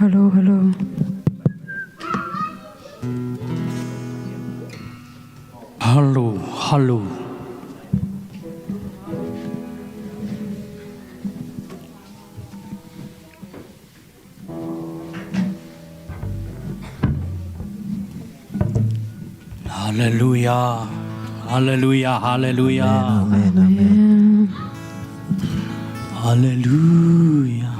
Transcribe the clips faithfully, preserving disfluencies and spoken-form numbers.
Hallo, hallo. Hallo, hallo. Halleluia. Halleluia. Halleluia. Amen, amen, amen. Halleluia.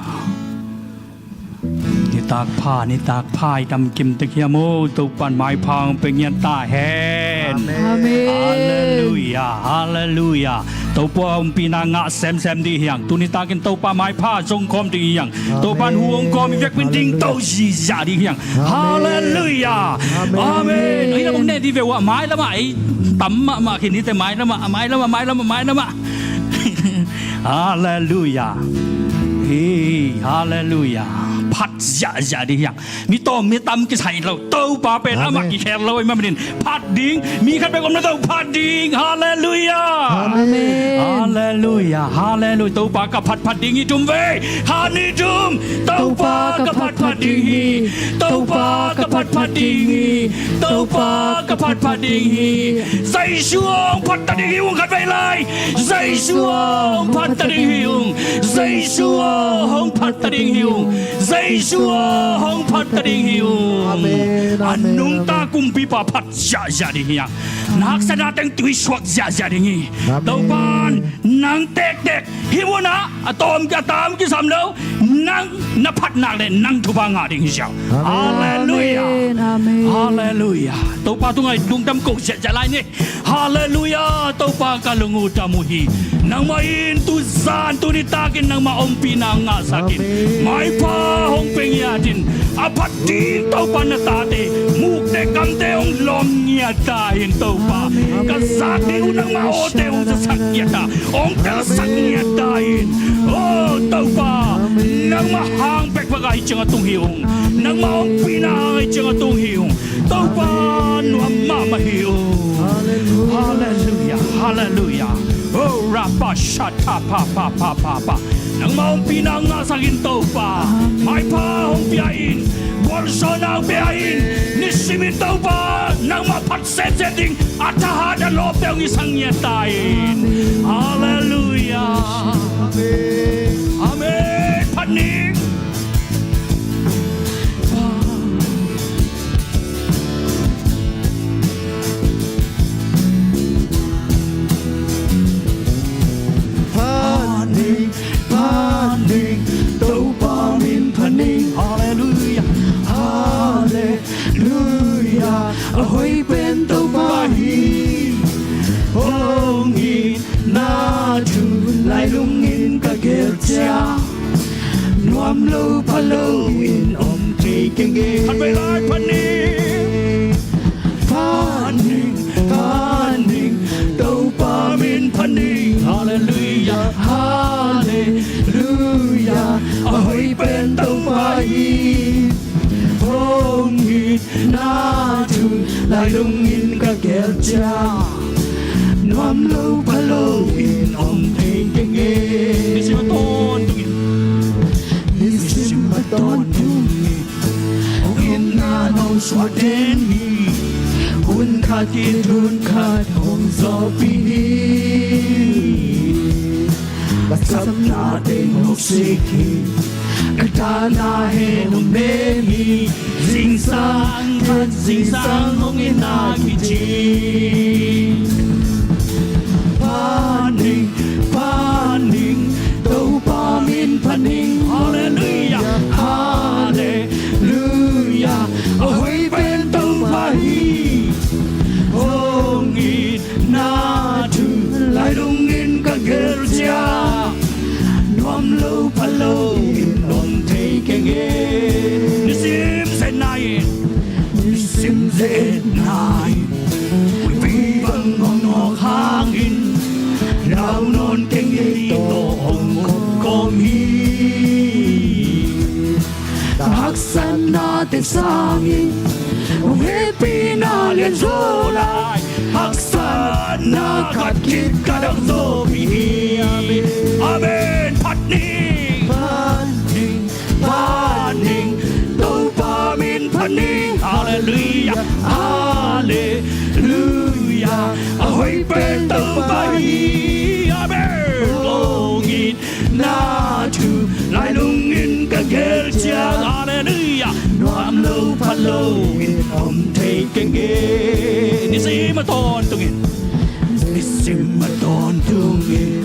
Nitak pha, nitak pha i tam kim tek hiam aw, Topan maipha hong pia ngiat ta hen. Amen. Halleluia. Halleluia. Topa ompihna ngah semsem ding hi hang. Tuni takin Topa maipha zong khawm ding hi hang. Topan hu hong kawm i vekpi in dingto zihziah ding hi hang. Halleluia. Amen. Amen. Ei, na bang ne ding ve uh a, mailam ah ei tam mahmah khin hi teh, mailam ah, mailam ah, mailam ah, mailam ah. Halleluia. Ei, halleluia. Phat ziahziah ding hi hang. Mi tawm mi tam kisai lo, Topa pen amah kikhel lo ahih manin phat ding. Mi khat bek om na, Topa phat ding. Halleluia. Amen. Halleluia. Halleluia. Topa ka phat phat ding hi, tum ve. Khan hi, tum. Topa ka phat phat ding hi. Topa ka phat phat ding hi. Topa ka phat phat ding hi. Jesu hong phat ta ding hi ung, khat vei lai. Jesu hong phat ta ding hi ung. Jesu hong phat ta ding hi ung. Jesu hong phat ta ding hi ung. Amen, amen, amen. A nungta kumpipa phat ziahziah ding hi hang. Na haksatna teng tuisuak ziahziah ding hi. Amen. Topan nang tektek hih munah a tawm a tam kisam lo, nang na phat nak leh nang thupha ngah ding hi ziau. Amen. Halleluia. Amen, amen. Halleluia. Topa tungah i lungdam ko ziahziah lai ni. Halleluia. Topa ka lung uh dam uh hi. Nangmah in tuzan tuni takin nangmah ompihna ngahsak in. Amen. Maipha hong pia ngiat in. A phat ding Topa na tate, mukte kamte hong lawm ngiat ta in Topa. Amen. Ka zak ding uh nangmah awte hong zasak ngiat ta, hong telsak ngiat ta in. Oh Topa, amen, nangmah hang bek bek a hi ciang a tung hi ung. Amen. Nangmah ompihna hang a hi ciang a tung hi ung. Topa nuam mahmah hi ung. Halleluia. Halleluia. Halleluia. Oh, rapa shata pa pa pa pa pa. Nangmah ompihna ngahsak in Topa. Amen. Maipha hong pia in. Gualzawhna hong pia in. Nisimin Topa nangmah phat semsem ding a thahat a lawpte hong hisak ngiat ta in. Amen. Halleluia. Amen. Amen. Phat ning. Phat ning, phat ning, Topa min phat ning. Halleluia. Halleluia. A hoih pen Topa hi. Hong it na thu lailung in ka gel ciang, nuam lo pha lo in om thei keng e. Phat vei lai, phat ning. Phat ning, phat ning, Topa min phat ning. Halleluia, halleluia. A hoih pen Topa hi. Hong it na thu lailung in ka gel ciang, nuam lo pha lo in om thei keng e. Nisim a tawntung in, nisim a tawntung in, hong itna nong suah den hi. Hun khat khit hun khat hong zawhpih hi. Ka sapna teng hong sik hi. Ka thana hen hong nem hi. Zingsang khat zingsang hong itna kici. Phat ning, phat ning, Topa min phat ning. Halleluia, halleluia. A hoih pen Topa hi. Hong it na thu lailung in ka gel ciang, nuam lo pha lo in om thei keng e. Nisim zetna in, nisim zetna in, huihpi bang hong nawk hangin, lau nawn keng e, tawh hong kawm hi. Ka haksatnate sangin hong hehpihna lian zaw lai, haksatna khat khit khat hong zawhpih hi. Amen. Phat ning. Phat ning, phat ning, Halleluia, halleluia. A hoih pen Topa hi. Amen. Hong it na thu lailung in ka gel ciang, halleluia, nuam lo pha lo in om thei keng e. Nisim a tawntungin, nisim a tawntungin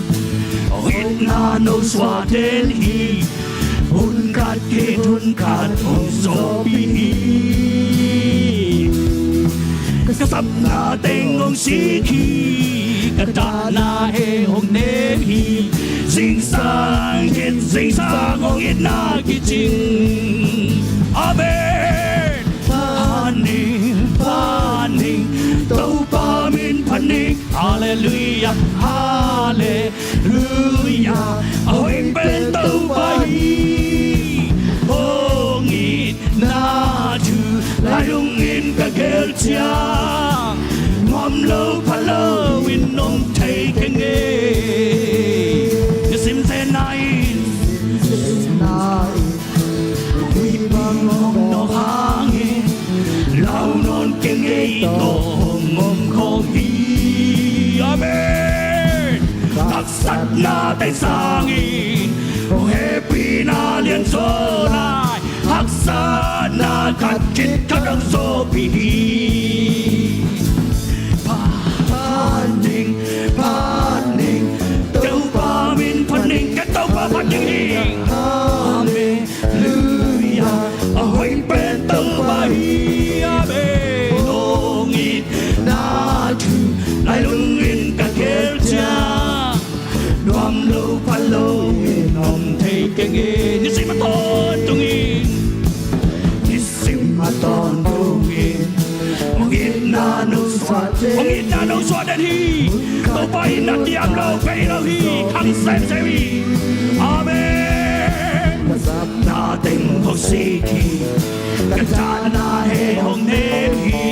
hong itna no suah den hi. Hun khat khit hun khat hong sawpih hi. Ka sapna teng hong sik hi. Ka tahna he hong nem hi. Zingsang khit zingsang hong itna kicing. Amen. Phat ning, phat ning, Topa min phat ning. Halleluia, halleluia. A hoih pen Topa hi. Hong itna thu lailung in ka gel ciang, nuam lo pha lo in om thei keng e. Nisim zenna in, huih bang hong nawk hangin, lau nawn keng ei tawh hong om khawm hi. Amen. Haksatna teng sangin hong hehpihna lianzaw lai, haksatna khat khit khat hong sawpih hi. Phat ning, phat ning, Topa min phat ning, ka Topa phat ding hi. Amen. Halleluia, a hoih pen Topa hi. Amen. Hong itna thu lailung in ka gel ciang, nuam lo pha lo in om thei keng e. Nisim a tawntungin, nisim a tawntungin hong itna no suah den, hong itna no suah den hi. Topa in na kiam lo pei lo hi. Khang semsem hi. Amen. Ka sapna teng hong sik hi. Ka tahna he hong nem hi.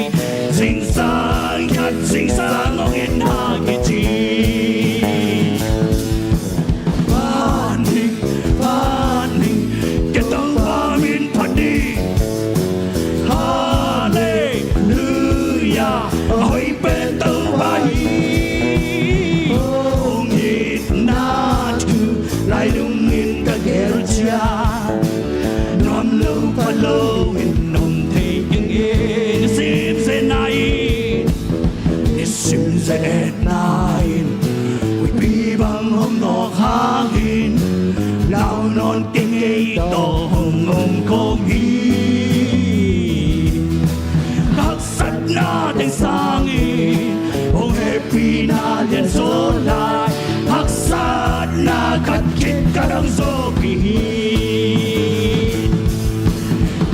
Zingsang khat zingsang hong itna kicing. Phat ning, phat ning, ka Topa min phat ning. Halleluia, a hoih pen Topa hi. Hong itna thu lailung in ka gel ciang, nuam lo pha lo in om thei keng e. Nisim zenna in, nisim zenna in, huihpi bang hong nawk hangin, lau nawn keng ei tawh hong om khawm hi. Haksatna teng sangin hong hehpihna lianzaw lai, haksatna khat khit khat hong sawpih hi.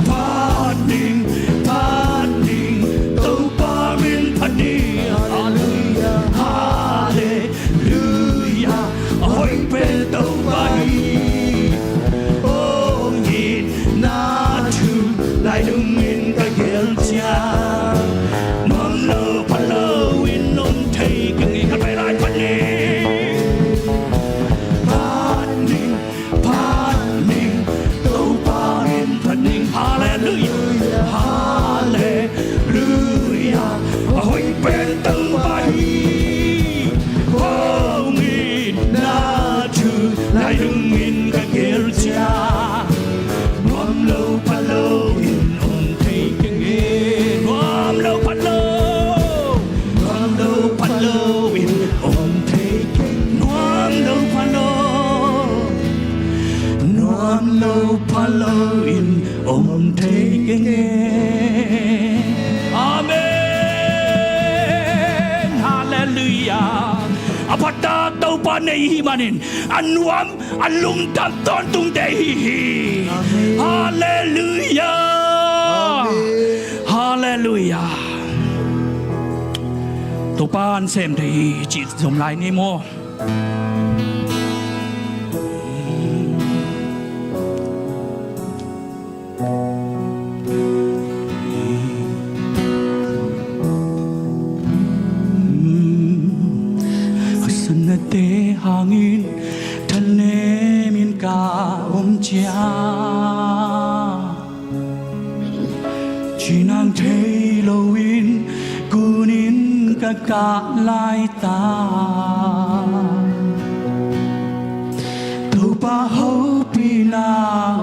Phat ning, phat ning, Topa min phat ning. Halleluia, halleluia, a hoih pen Topa hi. Hong itna thu lailung in ka gel ciang, nuam lo pha lo in om thei keng e. Khat vei lai, phat ning, phat ning, phat ning, Topa min phat ning. Halleluia, halleluia, a hoih pen Topa hi. Hong itna thu lailung in ka gel ciang, nuam lo pha lo in om thei keng e. Nuam lo pha lo, nuam lo pha lo in om thei keng. Nuam lo pha lo, nuam lo pha lo in om thei keng e. Amen. Halleluia. A phattak Topa nei i hih manin, a nuam, a lungdam tawntungte i hi hi. Amen. Halleluia. Amen. Halleluia. Topa in sem thei hi cih zom lai ni maw. Haksatnate hangin thanemin ka om ciang, ka kah laitak. Topa hopihna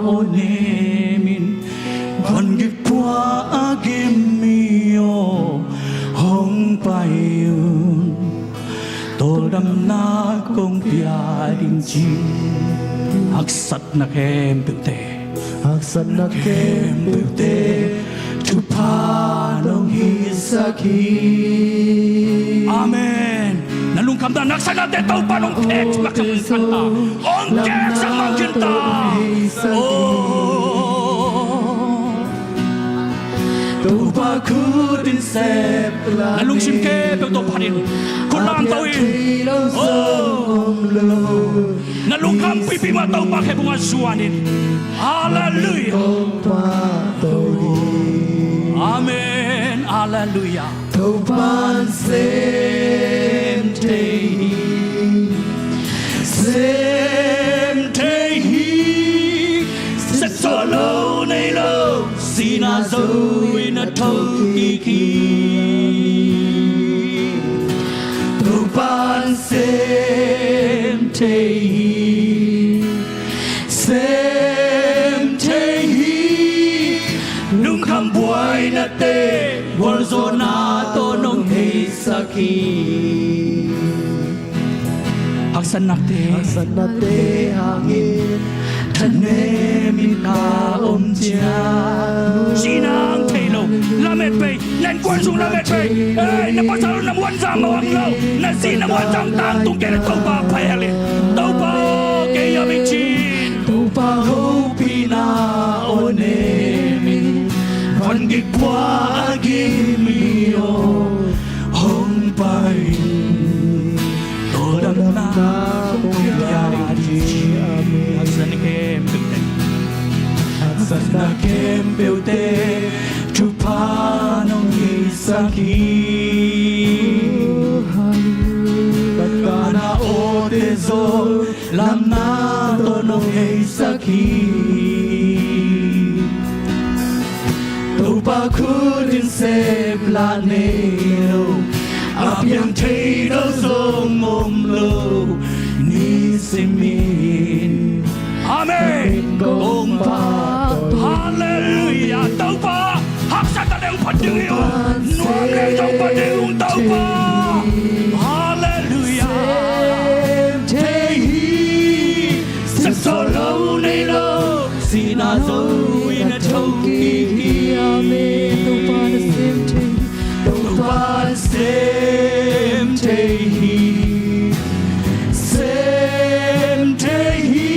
aw nemin vangik pua a gim mi aw hong pai un. Tawldamna kong pia ding ci. Haksatna khempeuhte, haksatna khempeuhte thupha nong hisak hi. Amen. Na lungkhamna haksatnate Topa nong phek sak mang khin ta. Hong kek sak mang khin ta. Oh. Topa khut in sep la. Na lungsim khempeuh Topa in khut lamto in. Oh. Na lungkham pipi mah Topa khe bunga zuan in. Halleluiah. Amen. Halleluiah. Topan sem thei hi. Sem thei hi. Sem sawh lo nei lo. Sihna zo in a thokik hi. Topan sem thei hi. Sem thei hi. Lungkham buainate gualzawhna tawh nong heisak hi. Haksatnate, haksatnate hangin thanem in ka om ciat. Sihna hang thei lo, lamet bei. Na innkuan sung lamet bei. Ei, na pasal na muanzang mawang lo. Na zi na muanzang tangtung kei le Topa phaihalin. Topa kei a micin. Topa hopihna aw nemin vangik pua a gim mi aw hong pai. Tawldamna kong pia ding ci. Haksatna khempeuhte, haksatna khempeuhte thupha nong hisak hi. Ka kahna awte zollamna tawh nong heisak hi. Topa khut in sep la nei lo, a piang thei lo zong om lo, nisimin. Amen. Kong phat. Halleluiah. Topa haksat ta deuh phat ding hi ung. Nuam le zong phat ding ung Topa. Halleluiah. Sem thei hi. Sem sawh lo nei lo. Sihna zo in a thokik hi. Amen. Topa na sem thei hi. Topa sem thei hi. Sem thei hi.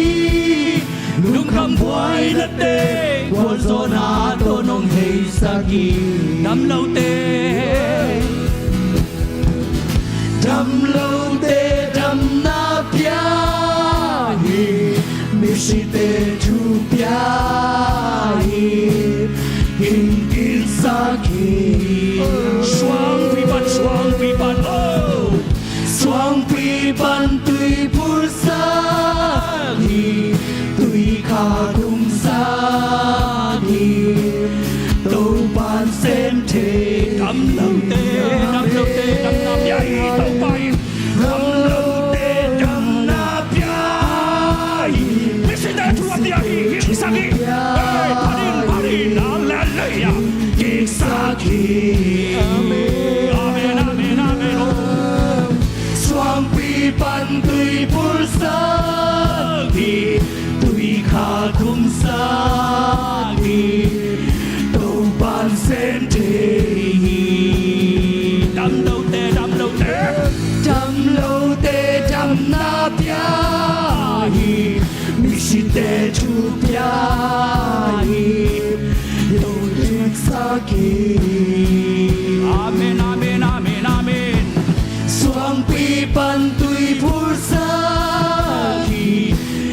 Lungkham buainate gualzawhna tawh nong heisak hi. Damlote, damlote damna pia hi. Misite thu pia hi. Hing kiksak hi. Suangpi pan, suangpi pan, oh. Suangpi pan tui phursak hi. Tui kha khumsak hi. Topan sem thei. Damlote, damlote damna pia hi Topa in. Damlote damna pia hi. Misite thu a pia hi. Hingsak hi. Hey, phat in, phat in. Halleluiah. Kiksak hi. Amen, amen, amen, oh. Suangpi pan tui phursak hi. Tui kha khumsak hi. Topan sem thei hi. Damlote, damlote, damlote damna pia hi. Misite thu pia hi. Tui kiksak hi. Amen, amen, amen, amen. Suangpi pan tui phursak hi.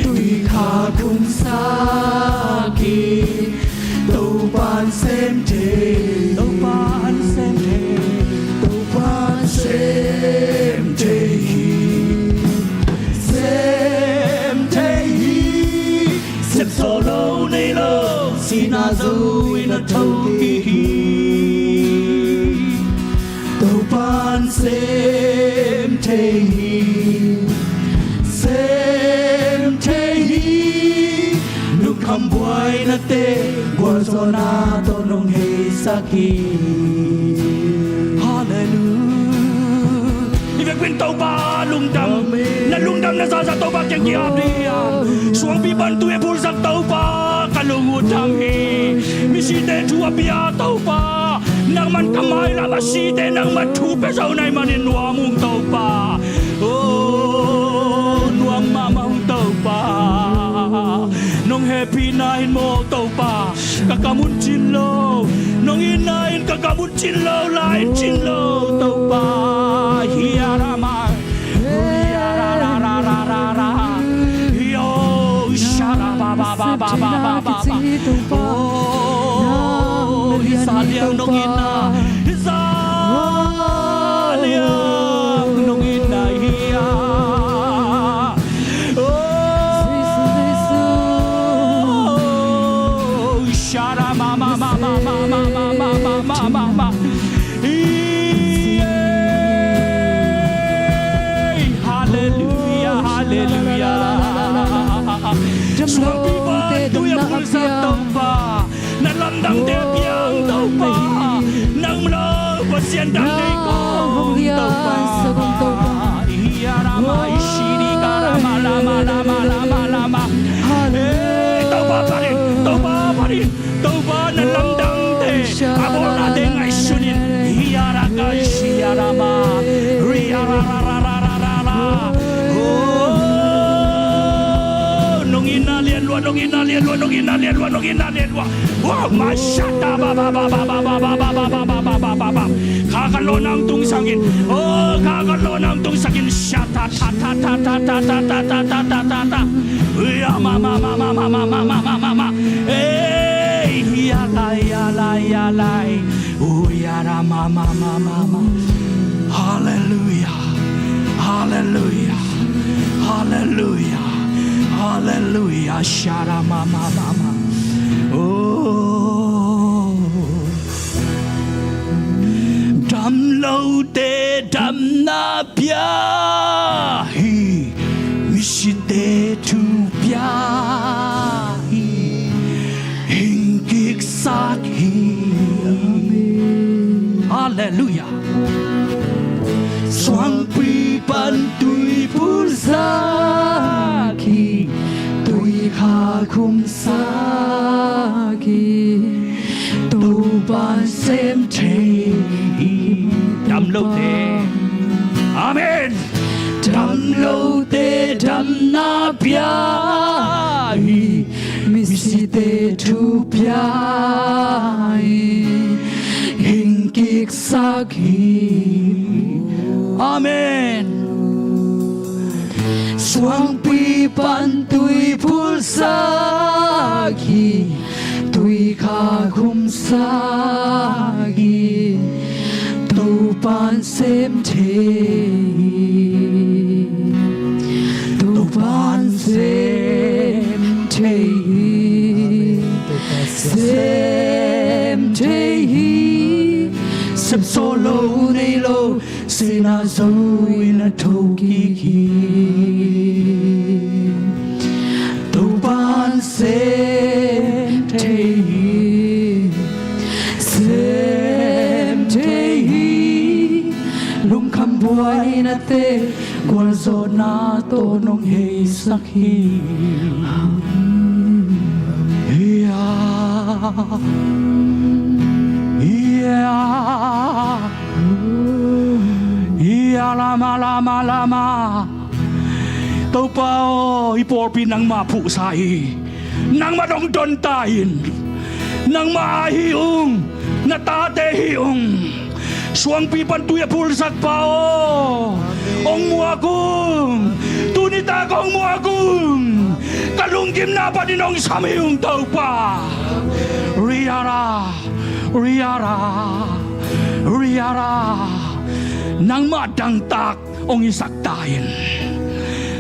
Tui kha khumsak hi. Topan sem thei. Topan sem thei. Topan sem thei hi. Sem thei hi. Sem sawh lo nei lo. Sihna zo in a thokik hi. Topa Sem thei hi, sem thei hi. Lungkham buainate, gualzawhna tawh nong heisak hi. Halleluiah. I vekpi in Topa lungdam. Amen. Na lungdamna zahzah Topa kiang kihap dih hiam? Suangpi pan tui a phulsak Topa, ka lung uh dam hi. Misite thu a pia Topa, nangman ka mailam a site nangman thu pia zo na hih manin nuam ung Topa. Oh, nuam mahmah ung Topa. Nong hehpihna in maw Topa, ka kam un cin lo. Nong itna in ka kam un cin lo, lai in cin lo Topa. Hiarama. Hiararararara. Hio, sharababababababa. Oh, i zah liang nong itna. I zah liang nong itna hi a. Oh, sharama. Halleluiah, halleluiah. Suangpi pan tui a phulsak Topa, na lamdangte piang Topa. Nang lo Pasian dang nei kong Topa. Hiarama, ishiri karama, lama, lama, lama, lama. Eh, Topa panin, Topa panin. Topa na lamdangte a bawlnate ngaihsun in. Hiaraka, shiarama, riararararara. Oh, nong itna lian lua, nong itna lian lua, nong itna lian lua, nong itna lian lua. Wow, mashata ba ba ba. Kha khat lawhna hong tungsak in. Oh, kha khat lawhna hong tungsak in. Shata ta ta ta ta ta ta ta ta ta ta ta. Hia ma ma ma ma. Ei, hia lai, hia lai, hia lai. Oh, hia ra ma ma ma ma ma. Halleluiah. Halleluiah. Halleluiah. Halleluiah. Sha ra ma ma ma ma. Oh. Damlote damna pia hi, misite thu pia hi, hing kiksak hi. Halleluiah. Suangpi pan tui phulsak hi, tui kha khumsak hi. Topan sem thei hi. Damlote. Amen. Damlote damna pia hi, misite thu pia hi, hing kiksak hi. Amen. Suangpi pan tui phulsak hi, tui kha khumsak hi, Topan sem thei hi. Topan sem thei hi. Sem thei hi. Sem sawh lo nei lo, sihna zo in a thokik hi. Topan sem thei hi, sem thei hi. Lungkham buainate, gualzawhna tawh nong heisak hi. Ia, ia. Ia lama, lama, lama. Topa aw, i pawlpi nangmah phuhsa hi. Nangmah dong don ta in. Nangmah a hi ung. Na tate hi ung. Suangpi pan tui a phulsak pa aw, hong muak ung. Tuni tak hong muak ung. Ka lunggimna panin hong sam hi ung Topa. Riara. Riara, riara. Nangmah dangtak hong hisak ta in.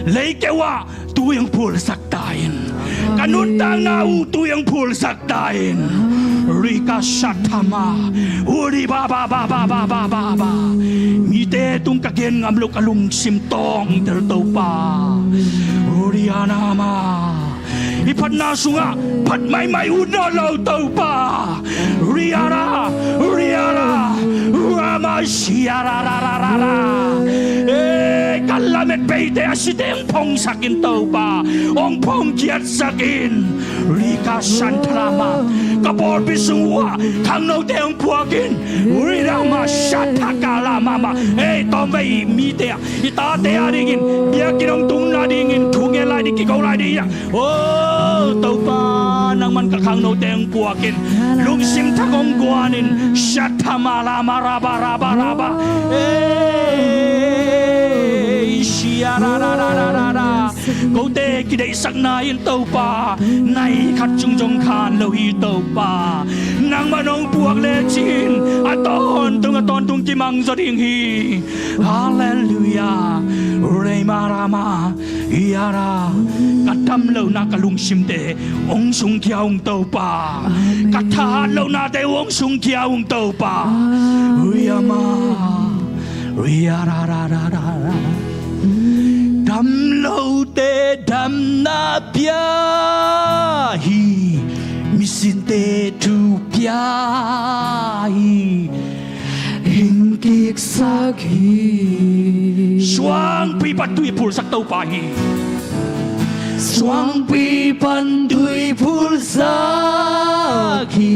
Leikeu ah tui hong phulsak ta in. Ka nuntakna uh tui hong phulsak ta in. Rika shathama. Uri ba ba ba. Mite tung ka gen ngam lo ka lungsim tawng tel Topa. Uri anama. I phatna sungah phat maimai uh nawn lo Topa. Riara, riara, rama siara ra ra ra ra. Eh, ka lamet beite a site hong phongsak in Topa, hong phongkiatsak in. Rika shantarama. Ka pawlpi sung uh ah khangnote hong puak in. Rirama shatakala mama. Eh, tawmvei mite ah, i tate a dingin biakinn hong tung lai dingin, thu ngen lai ding, kiko lai ding ah. Oh Topa, nangman ka khangnote hong puak in. Lungsim thak hong guan in. Shathama lama raba raba raba. Eh, shia ra ra ra ra ra ra. Kote kideihsakna in Topa, nai khat sung zong khan lo hi Topa. Nangman hong puak lecin a tawntung a tawntung kimang zaw ding hi. Halleluia. Rei marama. Iara. Ka dam lohna ka lungsimte hong sungkhia ung Topa. Ka thahat lohnate hong sungkhia ung Topa. Riama. Riara ra ra ra ra. Dam lote damna pia hi. Misinte thu pia hi. Hing kiksak hi. Suangpi pan tui phulsak Topa hi. Suangpi pan tui phulsak hi.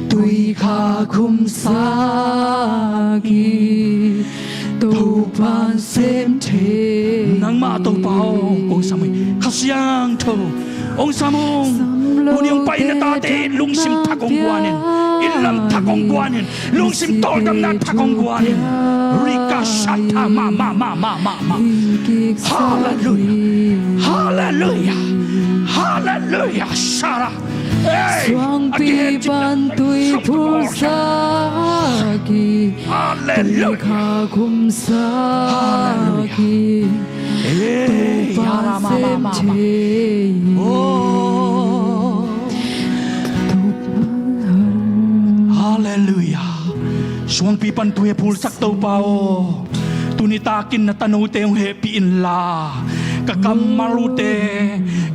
Tui kha khumsak hi. Topa'n sem thei. Nangmah Topa aw, kong sam hi. Kha Siangtho hong sam ung. Tuni hong pai na tate in lungsim thak hong guan in. Inn lam thak hong guan in. Lungsim tawldamna thak hong guan in. Rika shata ma ma ma ma ma ma. Halleluia. Halleluia. Halleluia. Shara. Suangpi pan tui phulsak hi. Tui kha khumsak hi. Topa'n sem thei. Halleluia. Suangpi pan tui a phulsak Topa aw. Tuni takin na tanote hong hehpih inla, ka kammal uhte,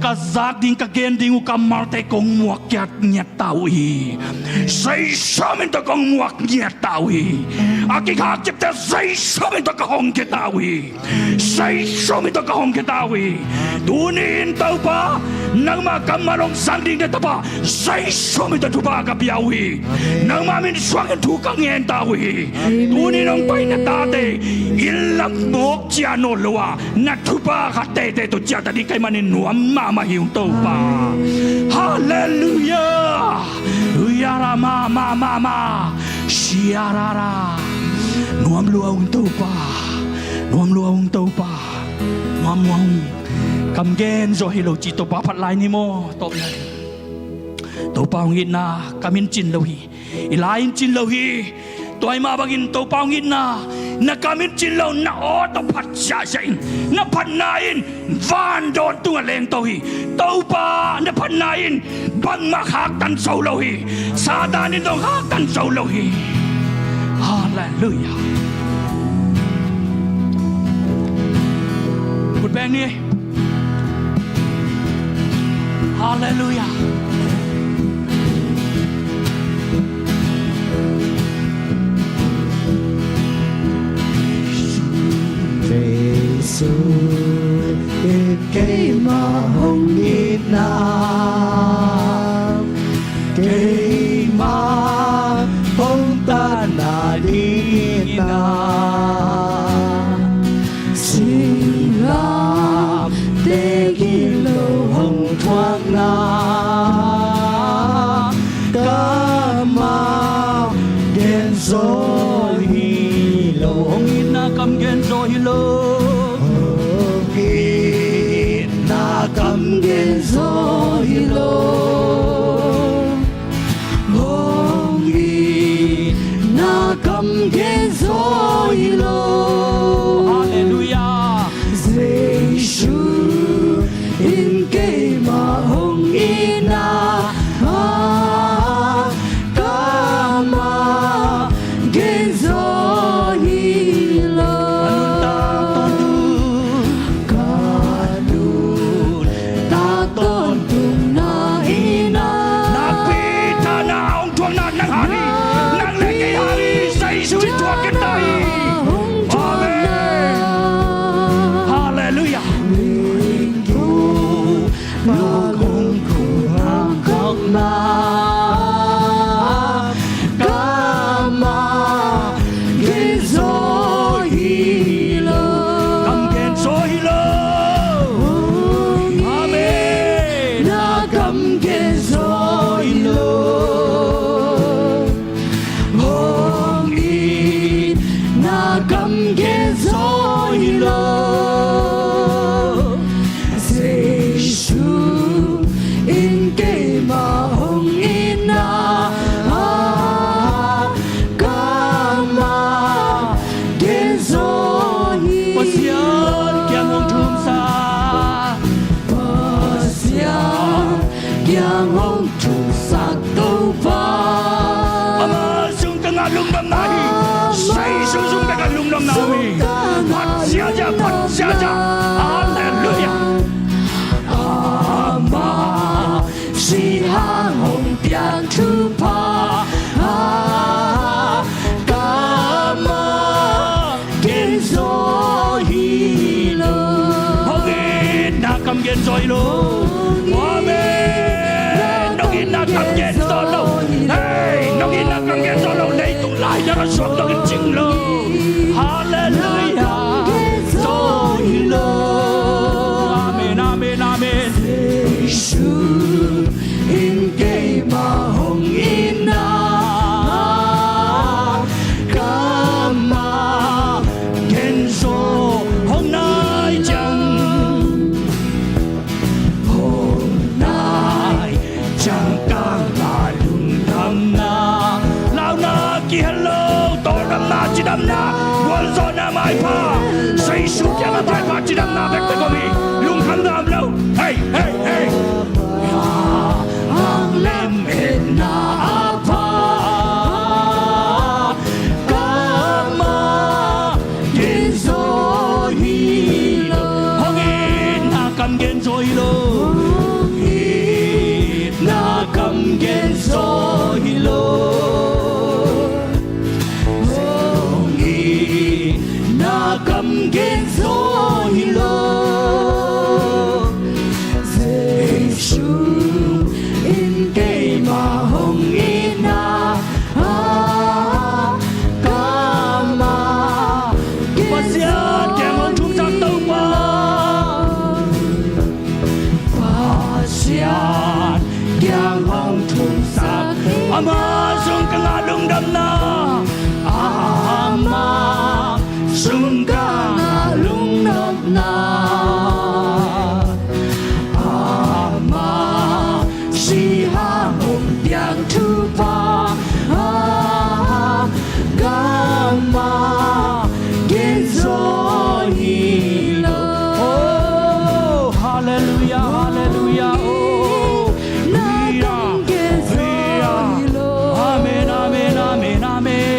ka zak ding, ka gen ding uh kammalte kong muak ngiatngiat ta uh hi. Zeisu min tawh kong muak ngiat ta uh hi. A kikhak kipte Zeisu min tawh ka hong khia ta uh hi. Zeisu min tawh ka hong khia ta uh hi. Tuni in Topa, nangma kammal hong zang dingte tapa Zeisu min tawh thupha ka pia uh hi. Nangma min suangin thu ka ngen ta uh hi. Tuni in hong pai na tate inn lam mawk cia nawn lo a, na thupha khat teitei tawh ciah ta ding ka hih manin nuam mahmah hi ung Topa. Halleluia. Uyara ma ma ma ma. Siarara. Nuam lua ung Topa. Nuam lua ung Topa. Nuam lua ung. Kam gen zaw hi lo ci Topa phat lai ni maw? Tawp lai. Topa hong itna kam in cin lo hi. I lai in cin lo hi. Tua ahih mah bangin Topa hong itna na kam in cin lo, na aw tawh phat siahsiah in. Na phatna in van dawn tungah lengto hi. Topa na phatna in bangmah khaktan zo lo hi. Satan in zong khaktan zo lo hi. Halleluia. Khut beng ni. Halleluia. Jesu in keimah hong itna, keimah hong tanna dingin a, singlamteh gilo hong thuakna, kammal genzaw hi lo. Hong itna kam genzaw hi lo. Hong itna kam genzaw hi lo. Hong itna kam genzaw hi lo. Halleluia. Jesu in keimah hong genzaw hi lo. Jesu in keimah hong itna ah kamah genzaw hi lo. Pasian kiang hong thumsak. Pasian kiang hong thumsak Topa. Ama sung ka ngah lungdamna hi. Jesu sung bek a lungdamna om hi. Phat ziahziah, phat ziahziah. Halleluiah. Ama sihang hong piak thupha kamah genzaw hi lo. Hong itna kam genzaw hi lo. Amen. Nong itna kam genzaw lo. Hei, nong itna kam genzaw lo. Leitung lai dang a suak dong in cing lo. Halleluiah. Genzaw hi lo. Amen, amen, amen. Jesu in keimah hong itna kamah genzaw. Hong nai ciang, hong nai ciang ka ngah lungdamna. Launa kihel lo, tawldamna, cidamna, gualzawhna maipha, Jesu kiangah maipha cidamna bekbek om hi. Lungkham dam lo. Hei, hei, hei. Hang lem etna a pha kamah genzaw hi lo. Hong itna kam genzaw hi lo. Hong itna kam genzaw hi lo. Hong itna kam genzaw hi lo. Jesu in keimah hong itna ah kamah Pasian kiang hong thumsak Topa. Pasian kiang hong thumsak. Ama sung ka ngah lungdamna. Ama sung ka ngah lungdamna. Ama sihang hong piak thupha kamah genzaw hi lo. Oh, halleluiah, halleluiah. Oh, hallelujah. Amen, amen, amen, amen.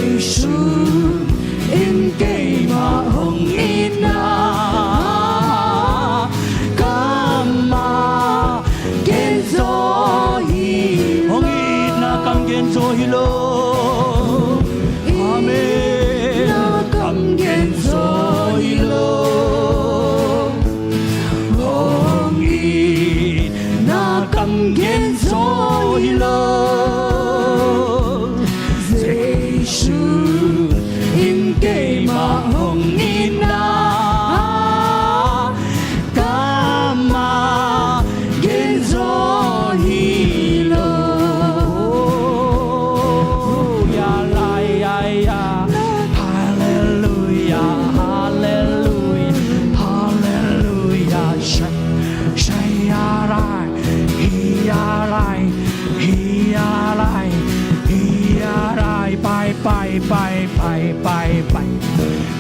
Jesu in keimah hong itna kamah genzaw hi lo. Hong itna kam genzaw hi lo. Amen. Itna kam genzaw hi lo. Hong itna kam genzaw hi lo. Jesu in keimah hong itna kamah genzaw hi lo. Ya lai ya ya. Halleluiah, halleluiah, halleluiah. Shai, shai ya lai, hi ya lai, hi ya lai, hi ya lai. Pai, pai, pai, pai, pai, pai.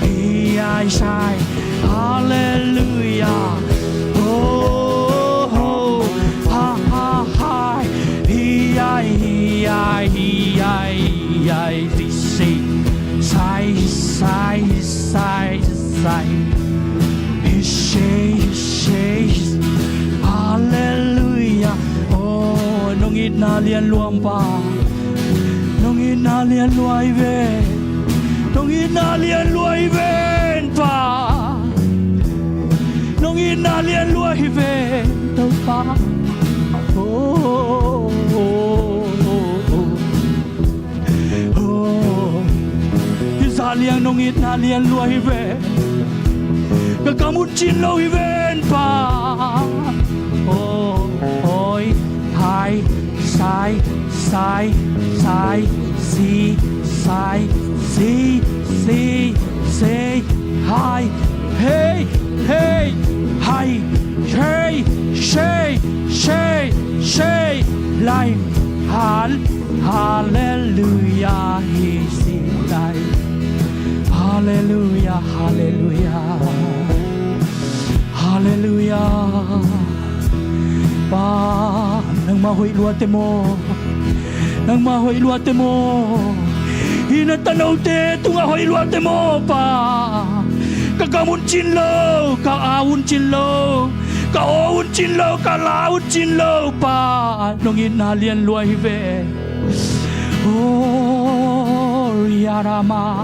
Hi ya shai. Halleluiah. Oh, oh, ha, ha, ha. Hi ya, hi ya, hi ya, hi ya. This is shai, shai, shai, shai. Hishe, hishe, hishe. Halleluiah. Oh, nong itna lian lua om Pa. Nong itna lian lua hi ve. Nong itna lian lua hi ven Pa. Nong itna lian lua hi ven Topa. Oh, oh, oh, oh, oh. Hi zah liang nong itna lian lua hi ve. Ka kam hun cin lo hi ven Pa. Oh, oi. Sai, sai, sai, si, sai, si, si, si, hai, hei, hei, hai, shei, shei, shei, shei, lai, hal, hallelujah, hi si lai. Hallelujah, hallelujah. Hallelujah. Pa, nangmah hoih luate maw? Nangmah hoih luate maw? Hih na tanote tungah hoih luate maw, Pa? Ka kam un cin lo, ka au un cin lo, ka aw un cin lo, ka la un cin lo, Pa. Nong itna lian lua hi ve. Oh, Yarama,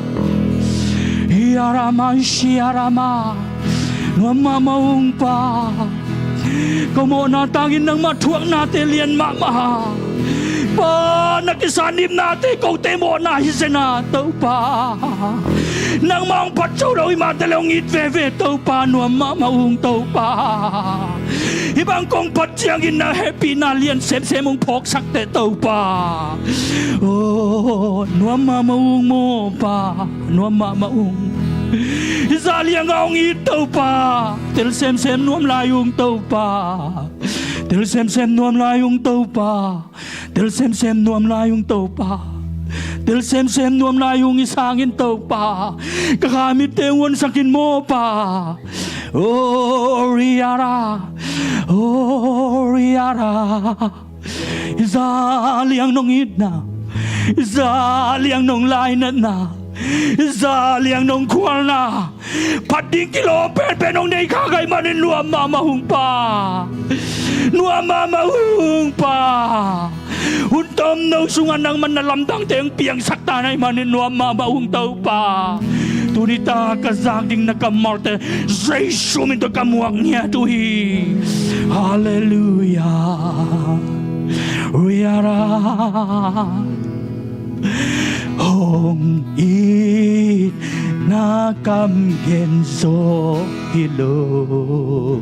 Yarama, Shiarama. Nuam mahmah ung, Pa. Ka mawhna tangin nangmah thuaknate lian mahmah. Pa, na kisan nipnate kote mawhna hi zen a, Topa. Nangmah hong phat zo lo hi mah teh le hong it veve, Topa. Nuam mahmah ung, Topa. Hih bang kong phat ciangin na hehpihna lian semsem hong phawksak teh, Topa. Oh, nuam mahmah ung maw, Pa. Nuam mahmah ung. Hih zah liang a hong it, Topa. Tel semsem nuam lai ung, Topa. Tel semsem nuam lai ung, Topa. Tel semsem nuam lai ung, Topa. Tel semsem nuam lai ung, i sangin, Topa. Ka kha mitte hong honsak in maw, Pa. Oh, Riara. Oh, Riara. Hih zah liang nong itna, hih zah liang nong lainatna, hih zah liang nong khualna, phat ding kilawm penpen hong nei kha ka hih manin nuam mahmah ung, Pa. Nuam mahmah ung, Pa. Hun tomno sungah nangman na lamdangte hong piangsak ta na hih manin nuam mahmah ung, Topa. Tuni tak ka zak ding na kammalte Jesu min tawh ka muak ngiat uh hi. Halleluiah. Riara. Hong itna kam gen zaw hi lo.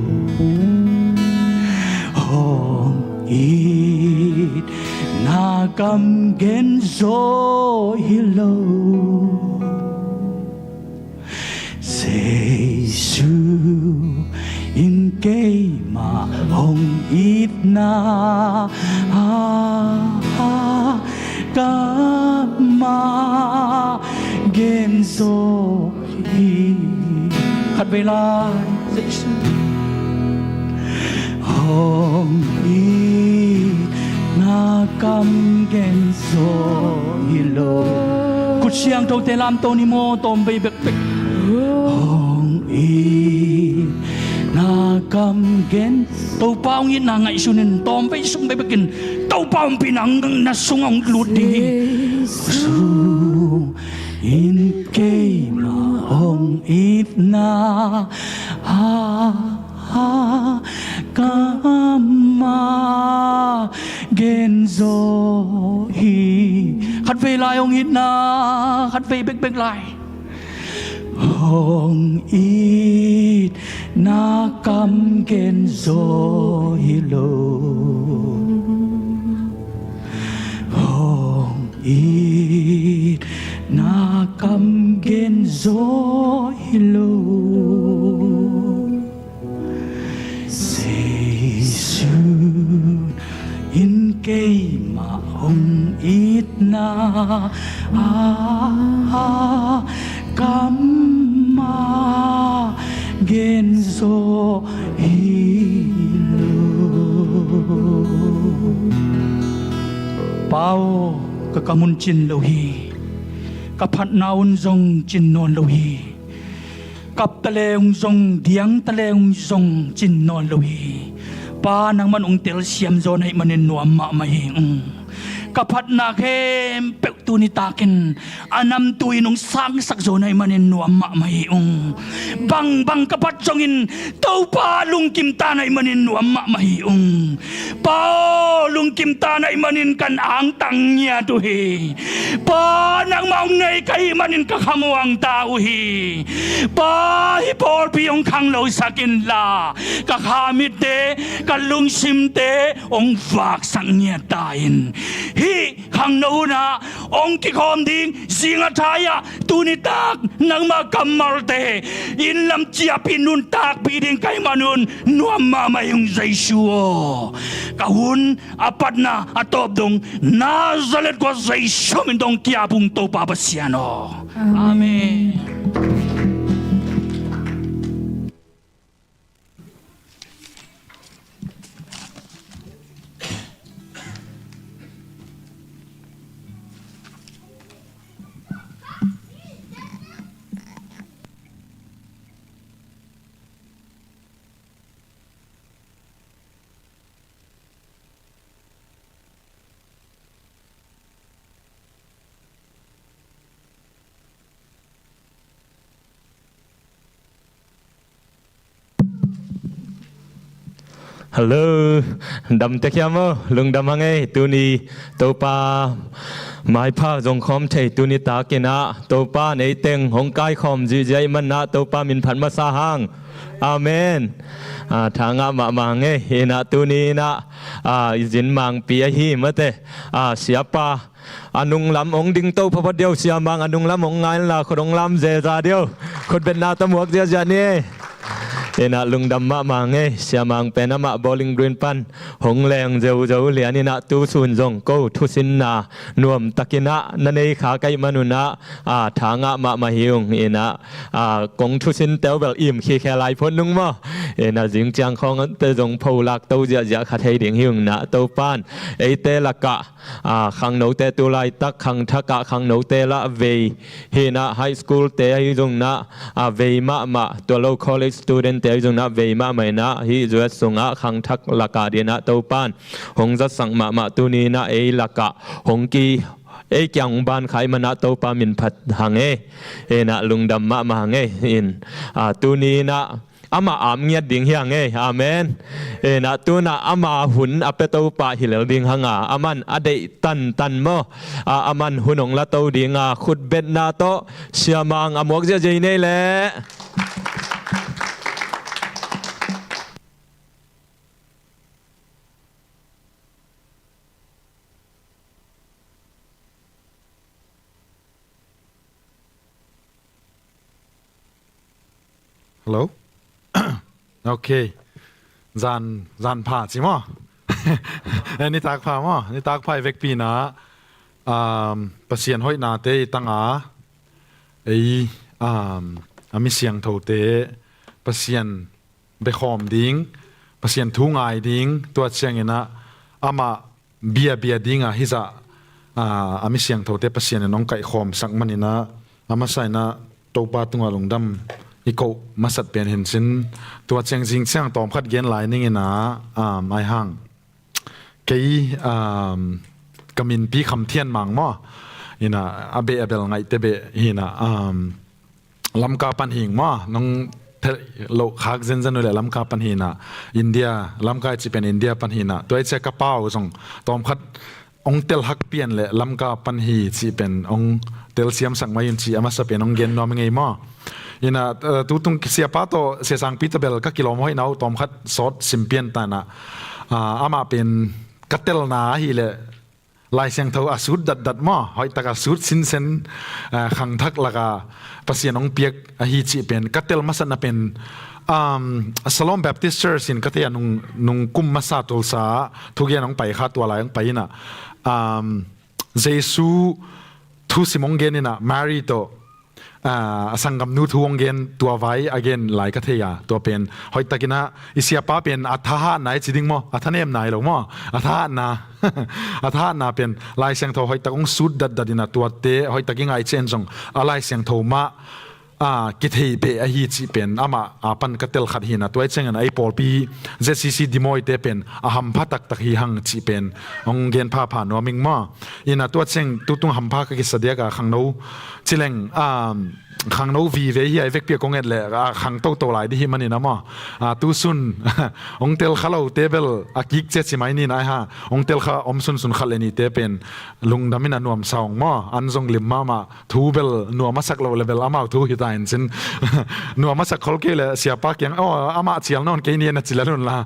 Hong itna kam gen zaw hi lo. Jesu in keimah hong itna, ah, ah, kamah gen zaw hi. Khatvei lai. Jesu hong itna kam gen zaw hi lo. Khut siangthote lamto ni maw, tawmvei bekbek. Hong itna kam gen. Topa hong itna ngaihsun in, tawmvei sung bekbek in Topa ompihna na sungah hong lut ding hi. Jesu in keimah hong itna, ah, ah, kamah gen zaw hi. Khatvei lai hong itna, khatvei bekbek lai. Hong itna kam gen zaw hi lo. Hong itna kam gen zaw hi lo. Jesu in keimah hong itna, ah, ah, kamah gen zaw hi lo. Pa aw, ka kam un cin lo hi. Ka phatna un zong cin nawn lo hi. Kap ta le ung zong, diang ta le ung zong cin nawn lo hi. Pa, nangman ung telsiam zaw na hih manin nuam mahmah hi ung. Ka phatna khempeuh tuni takin a namtui in ung sangsak zaw na hih manin nuam mahmah hi ung. Bangbang ka phat zongin Topa lungkim ta na hih manin nuam mahmah hi ung. Pa aw, lung kimta na hih manin kan angtang ngiat uh hi. Pa, nangmah hong nei ka hih manin ka khamuang ta uh hi. Pa, hih pawlpi hong khangnosak inla, ka khamitte, ka lungsimte hong vaksak ngiat ta in. Hih khangno hunah hong kikhawm ding zing a thai-ah tuni tak nangmah kammalte inn lam ciahpih nuntakpih ding ka hih manun nuam mahmah hi ung Jesu aw. Ka hun a patna a tawp dong Nazareth khua Jesu min tawh hong ki-ap ung Topa Pasian aw. Amen. Hello. Dam tek hiam aw? Lungdam hang ei. Tuni Topa maipha zong khawm thei tuni takin ah Topa neiteng hong kaikhawm zihziah ih manah Topa min phat masa hang. Amen. Ah, tha ngah mahmah hang ei. Inah tuni inah, ah, i zin mangpi ahi mate, ah, siapa a nunglam hong dingto phaphat diau, siamang a nunglam hong ngai inla khut hong lam zeza diau. Khutbetna tawh muak ziahziah ni. Inah lungdam mahmah hang ei. Siamang pen amah Bowling Green pan hong leng zeuzo lian inah tusun zong ko thusinna nuamtakinah na nei kha ka hih manunah, ah, tha ngah mahmah hi ung. Inah, ah, kong thusin teu bel im khikhe lai phot nung maw. Inah zing ciang khawngte zong pholak to ziahziah kha thei ding hi ung inah Topan eite lakah, ah, khangnote tu laitak khangthakah khangnote lah vei hi inah, high school te ahi zong inah, ah, vei mahmah, tua lo college student te ahi zong inah vei mahmah inah hih U S sungah khangthak lakah dinah Topan hong zatsak mahmah tuni inah ei lakah hong ki, ei kiang hong ban kha ih manah Topa min phat hang ei. Inah lungdam mahmah hang ei. In, ah, tuni inah amah am ngiat ding hi hang ei. Amen. Inah tunah ama hun a pia Topa hi lel ding hanga, aman a deih tantan maw, a, aman hun hong la to dinga, khutbetna tawh siamang a muak ziahziah hi nei leh. Hello? Ok. Zan, zan pha ci maw? Eh, nitak pha maw? Nitak pha i vekpi inah, um, Pasian hoihnate i tanga, ei, um, a mi siangthote Pasian bekhawm ding, Pasian thu ngai ding, tua cianginah amah biabia dinga hizah, ah, a mi siangthote Pasian in hong kaihkhawmsak maninah a masa inah Topa tungah lungdam i koh masat pen hin cin, tua ciang zing ciang tawmkhat gen lai ninginah, ah, ai hang. Kei, ah, ka minpi Kham Thian Mang maw? Inah a beh a bel ngaihte beh hinah, ah, Lamka pan hing maw, nong phelh loh khak zenzen uh leh Lamka pan hinah, India, Lamka i cih pen India pan hinah, tua i cia ka pau zong tawmkhat hong telhak pian leh Lamka pan hi cih pen hong telsiamsak mai un cih a masa pen hong gen nuam i ngei maw. Inah, eh, tutung siapa tawh, Sia Sangpi tawh bel ka kilawm hoihna uh tawmkhat sawt sim pian tanah, ah, amah pen ka telna ahileh Lai Siangtho a sut datdat maw, hoihtak a sut sinsen, ah, khangthak laka Pasian hong piak ahi cih pen ka tel masatna pen, um, Shalom Baptist Church in ka thei a nung, nung kum masa Tulsa ah thugen hong pai kha, tua lai hong pai inah, um, Jesu thusim hong gen inah Mary tawh, ah, a sanggamnu thu hong gen, tua vai a gen lai ka thei a, tua pen hoihtakinah i siapa pen a thahatna i ci ding maw, a thanemna hi lo maw, a thahatna, a thahatna pen Lai Siangtho hoihtak hong sut datdat inah tuate hoihtak i ngaih cian zong a Lai Siangtho mah, ah, kithei beh ahi cih pen amah a pan ka telkhat hinah, tua i ciangin ei pawlpi Z C C Dimawite pen a hampha taktak hi hang cih pen hong gen phapha nuam ing maw. Inah tua ciang tutung hampha ka kisa diaka khangno cileng, ah, khangno vive hi a, i vekpi a kong et leh a khang toto lai dih hi manin a maw. A, tu sun hong tel kha lote bel a kik cia ci mai ni na ai ha. Hong tel kha om sunsun khat le nihte pen lungdam in a nuamsa ung maw. An zong lim mahmah, thu bel nuam a sak lo le bel amau thu hi ta in cin. Nuam a sak khol kei le siapa kiang, "Aw, amah cial nawn kei ni," na ci lel un la.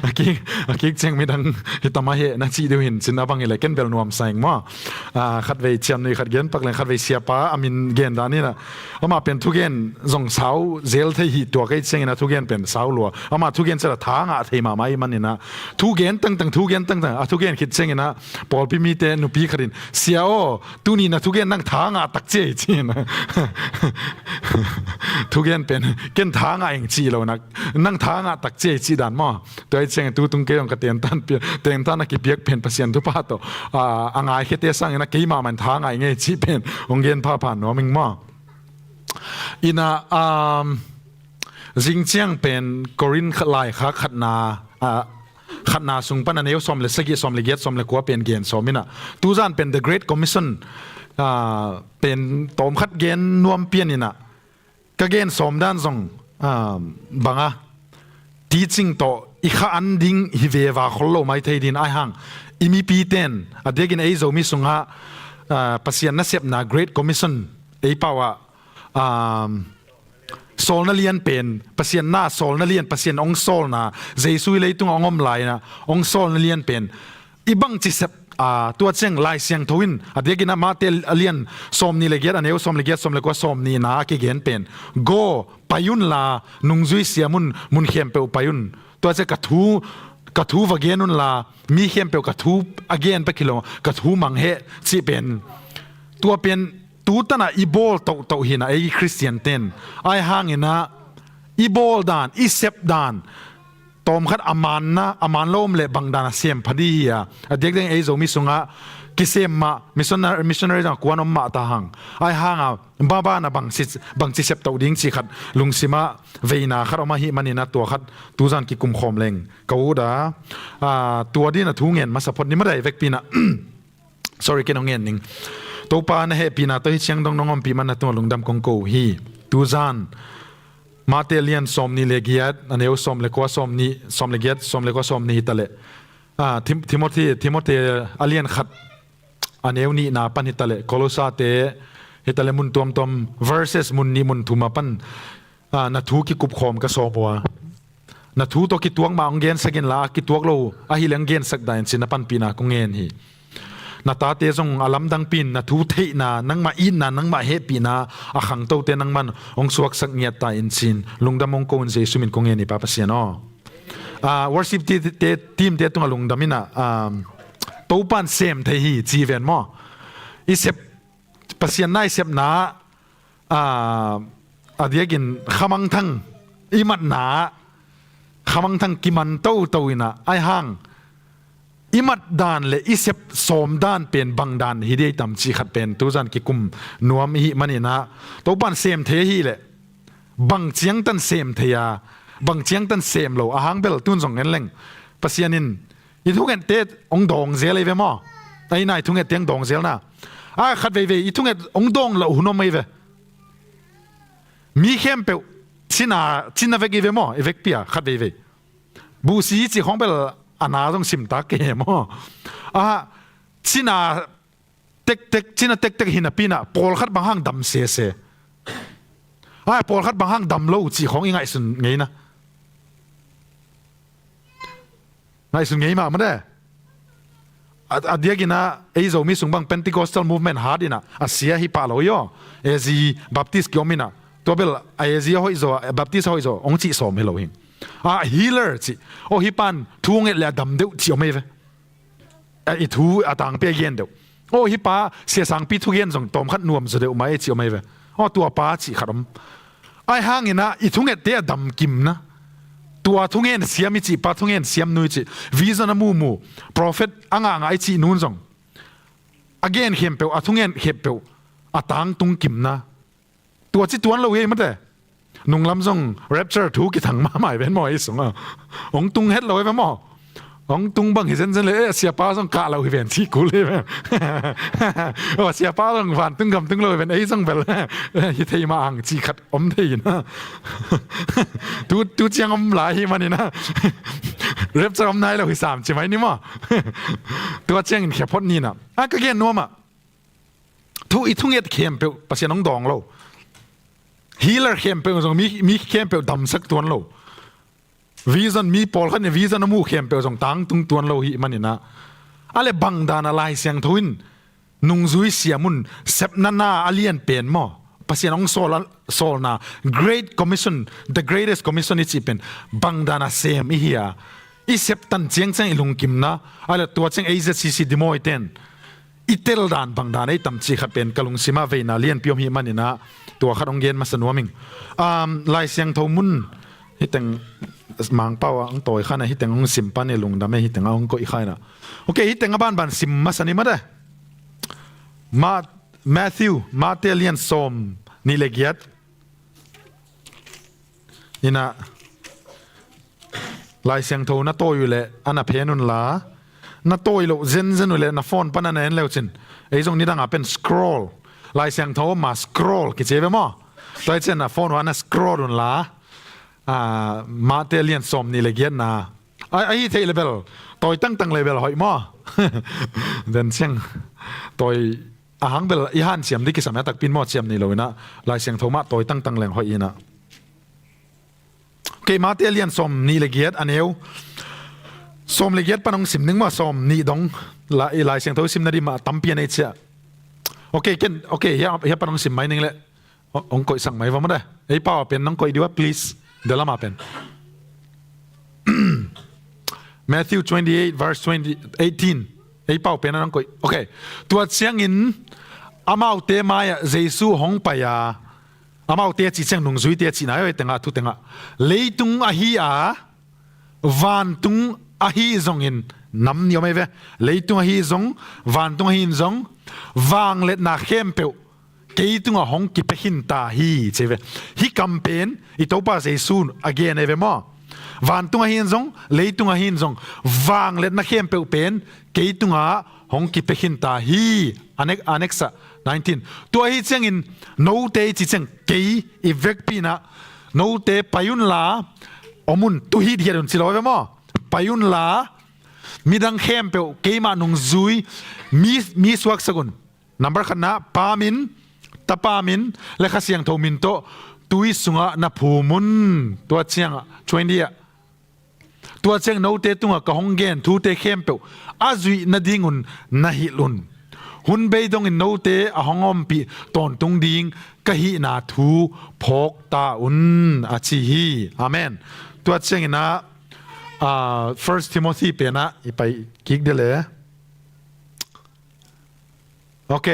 A kik, a kik ciang midang hi ta mah hi na cih deuh hin cin, a bang hi le ken bel nuamsa ing maw. A, khatvei ciamnuih khat gen pak leng, khatvei siapa a min gen dan in a, amah pen thugen zong sau zel thei hi, tua kei ciangin a thugen pen sau lua. Amah thugen ciat a tha ngah thei mahmah ih manin a, thugen tangtang, thugen tangtang, a thugen khit ciangin a pawlpi mite nupi khat in, "Sia aw, tuni na thugen nang tha ngah tak cia hi," ci-in a. Thugen pen ken tha ngah ing ci lo na, "Nang tha ngah tak cia hi," ci dan maw. Tua ih ciangin tu tung kei zong ka tentan pia, tentan a kipiak pen Pasian thupha tawh, a, a ngaikhete sangin a keimah man tha ngah ing ei cih pen hong gen phapha nuam ing maw. Ina, um, zing ciang pen Korin kha-, laikhak khatna, a, khatna sung pan a neu sawm le sagih, sawm le giat, sawm le kua pen gen sawm ina. Tuzan pen The Great Commission, a, pen tawm khat gen nuam pian ina. Ka gen sawm dan zong, a, banga teaching tawh i kha an ding hi veva khol lo mai thei din ai hang. I mipi ten, a diakin ei Zomi sungah, a, Pasian nasepna Great Commission ei pau ah, um, sawlna lian pen, Pasian na sawlna lian, Pasian ong sawlna, Jesu i leitung ong om lai na, ong sawlna lian pen i bangci sep, a, tua ciang Lai Siangtho in, a diakin a Mate a lian sawm nih le giat, a neu sawm le giat, sawm le kua, sawm nih na a kigen pen, "Go, pai un la, nungzui siam un, mun khempeuh pai un. Tua ciang ka thu, ka thu va gen un la, mi khempeuh ka thu a gen bek hi lo, ka thu mang heh," cih pen. Tua pen, tu tanah i bawl tohtoh hi na ei Khristian ten. Ai hang ina, i bawl dan, i sep dan, tawm khat a manna, a man lo om le bang dan a sem pha di hi a. A diakdiak ei Zomi sungah kisem mah, missionary, missionary zang kuan om mah ta hang. Ai hang a, baba na bangci, bangci sep toh ding cih khat lungsima veina khat om ahi manin a tua khat tuzan kikum khawm leng ka ut a. A, tua din a thu ngen masa phot ni madai vekpi na. Sorry, ken hong ngen ning. Topa na hehpihna tawh hi ciang dong nong ompih man na tungah lungdam kong ko hi. Tuzan Mate lian sawm nih le giat, a neu sawm le kua, sawm nih, sawm le giat, sawm le kua, sawm nih hi ta leh. A, Tim-, Timothy, Timothy a lian khat, a neu nihna pan hi ta leh, Kolosate hi ta leh, mun tuamtuam, verses mun nih mun thum a pan, a, na thu kikup khawm ka sawm uh a. Na thu tawh kituak mah hong gensak in la, a kituak lo ahi leng gensak dah in cin na panpihna kong ngen hi. Na tate zong a lamdang pin, na thu theihna, nangmah itna, nangmah hehpihna a khangtote nangman hong suaksak ngiat ta in cin lungdam hong ko in Jesu min kong ngen hi Pa Pasian aw. A, worship te, te, team te tungah lungdam ina, a, Topan sem thei hi ci ven maw. I sep, Pasian na i sepna, a, a diakin khamangthang, i matna, khamangthang kiman toto ina, ai hang, i mat dan le i sep sawm dan pen bang dan hi dei tam cih khat pen tuzan kikum nuam ihi manin a, Topan sem thei ahi leh, bang ciangtan sem thei a, bang ciangtan sem lo, a hang bel tun zong en leng. Pasian in, i thungette hong dawng zel ei ve maw? Ei na i thungette hong dawng zelna. A khat veivei, i thunget hong dawng loh hun om ei ve. Mi khempeuh, cina, cina vek i ve maw? I vekpi a, khat veivei. Buhsi cih khawng bel a na zong simtak kei he maw? A, cina tektek, cina tektek hi napi na, pawlkhat bang hang dam sese. A, pawlkhat bang hang dam lo cih khawng i ngaihsun ngei na. Ngaihsun ngei mah mah de. A, a diakin a, ei Zomi sung bang Pentecostal movement hat in a, a sia hi pah lo hi aw. A Z Baptist kiom in a. Tua bel a, A Z a hoih zaw, a Baptist a hoih zaw, hong cih sawm hi lo hi. A, healer cih. Aw, hih pan thu nget le a dam deuh cih om ei ve. A, i thu a tangpi a gen deuh. Aw, hih pa, Sia Sangpi thugen zong tawmkhat nuam zaw deuh mah ei cih om ei ve. Aw, tua pa cih khat om. Ai hangin a, i thungette a damkim na. Tua thungen siam i cih pa, thungen siam nu i cih. Vision a mumu. Prophet a ngahngah i cih nun zong. A gen khempeuh, a thungen khempeuh. A tangtung kim na. Tua ci tuan lo hi ei mate. Nunglam zong rapture thu kithang mahmah i ven maw ei sunga. Hong tung het lo ei ve maw. Hong tung bang hi zenzen le, eh, siapa zong kah lo hi ven, ci kul hi ven. Oh, siapa zong vantung gam tung lo hi ven, ei zong bel hi thei mah ang, ci khat om thei ina. Tu, tu ciang om lai hi man ina. Rapture om nai lo hi sam ci mai ni maw. Tua ciangin khia phot ni na. A ka gen nuam ah, thu, i thunget khempeuh Pasian hong dawng lo. Healer khempeuh zong mi, mi khempeuh damsak tuan lo. Vision, mi pawlkhat in vision a mu khempeuh zong tangtung tuan lo hi man ina. A le bang dan a Lai Siangtho in nungzui siam un, sepna na a lian pen maw, Pasian hong sawl a, sawlna, Great Commission, the greatest commission i cih pen bang dan a sem i hi a, i septan ciangciang i lungkimna, a le tua ciang A Z C C Dimawiten i tel dan bang dan ei tam cih khat pen ka lungsim ah veina lianpi om hi man ina, tua khat hong gen masa nuam ing. Um, Lai Siangtho mun hi teng, Mangpau ah hong tawi khan a, hi teng hong sim pan i lungdam e, hi teng a hong koih kha ina. Ok, hi teng a banban sim masa ni mate. Ma-, Matthew, Mate lian sawm nih le giat ina, Lai Siangtho na tawi uh leh a na phen un la, na tawi loh zenzen uh leh na phone pan a na en le uh cin. Ei zong nidang a pen scroll, Lai Siangtho ma scroll kici ve maw. Tua hi ciang na phone uh a na scroll un la, ah, Mate lian sawm nih le giatna. A, a hi theih le bel, tawi tangtang le bel hoih maw. Den ciang tawi a hang bel i hanciam dih kisam a takpi in maw, ciam nei lo ina, Lai Siangtho mah tawi tangtang leng hoih ina. Ok, Mate lian sawm nih le giat a neu sawm le giat pan hong sim ning maw, sawm nih dong. Lai, Lai Siangtho simna dih mah tampi a nei ciah. Ok, ken, ok, hia, hia pan hong sim mai ning le. Hong, hong koihsak mai va maw de. Ei pau a pen nong koih dih uh a, please. Dalam a pen. Matthew twenty-eight, verse twenty, eighteen. Ei pau pen nong koih. Ok. Tua ciangin amaute mai-ah Jesu hong pai a, amaute a cih ciang nungzuite a cihna hi, tengah, thu tengah. Leitung ahi a, vantung ahi zongin, nam nih om ei ve. Leitung ahi zong, vantung ahi in zong, vangliatna khempeuh kei tungah hong kipia khin ta hi, ci ve. Hih kam pen i Topa Jesu a gen ei ve maw. Vantung ahi in zong, leitung ahi in zong, vangliatna khempeuh pen kei tungah hong kipia khin ta hi. A nek-, a next ah, nineteen. Tua ahi ciangin note i cih ciang kei i vekpi in ah, note pai un la, om un, tu hithiat un ci lo ei ve maw. Pai un la, midang khempeuh keimah nungzui mi, mi suaksak un. Number khatna, Pa min, Tapa min, le Kha Siangtho min tawh tui sungah na phum un. Tua ciangah, twenty ah, tua ciang note tungah ka hong gen thute khempeuh a zuih nadingun na hilh un. Hun bei dongin note a hong ompih tawntung ding ka hihna thu phawk ta un, a ci hi. Amen. Tua ciangin ah, ah, First Timothy pen ah i pai kik dih le. Ok.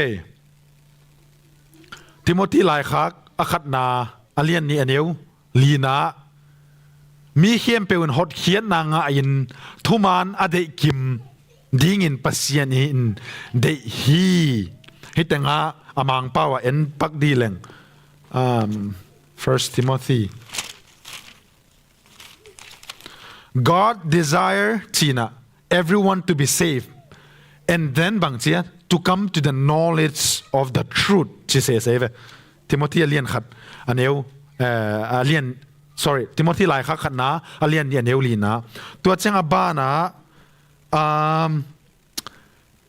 Timothy laikhak a khatna, a lian nih a neu lina, mi khempeuh in hotkhiatna ngahin thuman a deihkim dingin Pasian in deih hi. Hih tengah a Mangpau ah en pak dih leng. Um, First Timothy. God desire, ci-in ah, everyone to be saved. And then bang ci-a, to come to the knowledge of the truth, ci sese ve. Timothy a lian khat, a neu, eh, a lian, sorry, Timothy laikhak khatna, a lian nih a neu lina. Tua ciang a banah, um,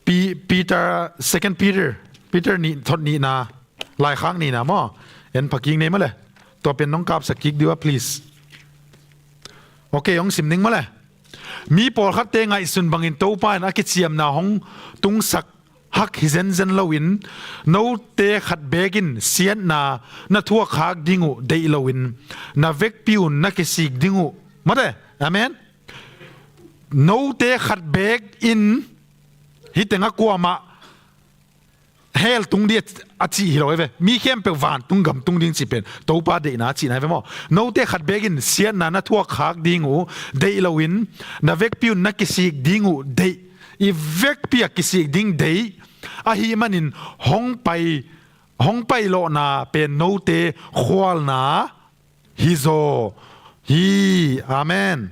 Pi-, Peter, Second Peter, Peter nih, thot nihna, laikhak nihna maw. En pha kik nei maw le. Tua pen nong kapsak kik dih uh a, please. Ok, hong sim ning maw le. Mi pawlkhatte ngaihsun bangin Topa in a kiciamna hong tungsak hak hi zenzen loin, note khat beek in siatna na thuak khak ding uh deih loin, na vekpi un na kisik ding uh. Mate, amen. Note khat beek in, hih tengah kuamah hell tung dih a cih hi lo ei ve. Mi khempeuh vantung gam tung ding cih pen Topa deihna a cihna hi ve maw. Note khat beek in siatna na thuak khak ding uh deih loin, na vekpi un na kisik ding uh deih. I vekpi a kisik ding deih ahih manin hong pai, hong pai lawhna pen note khualna hi zaw hi. Amen.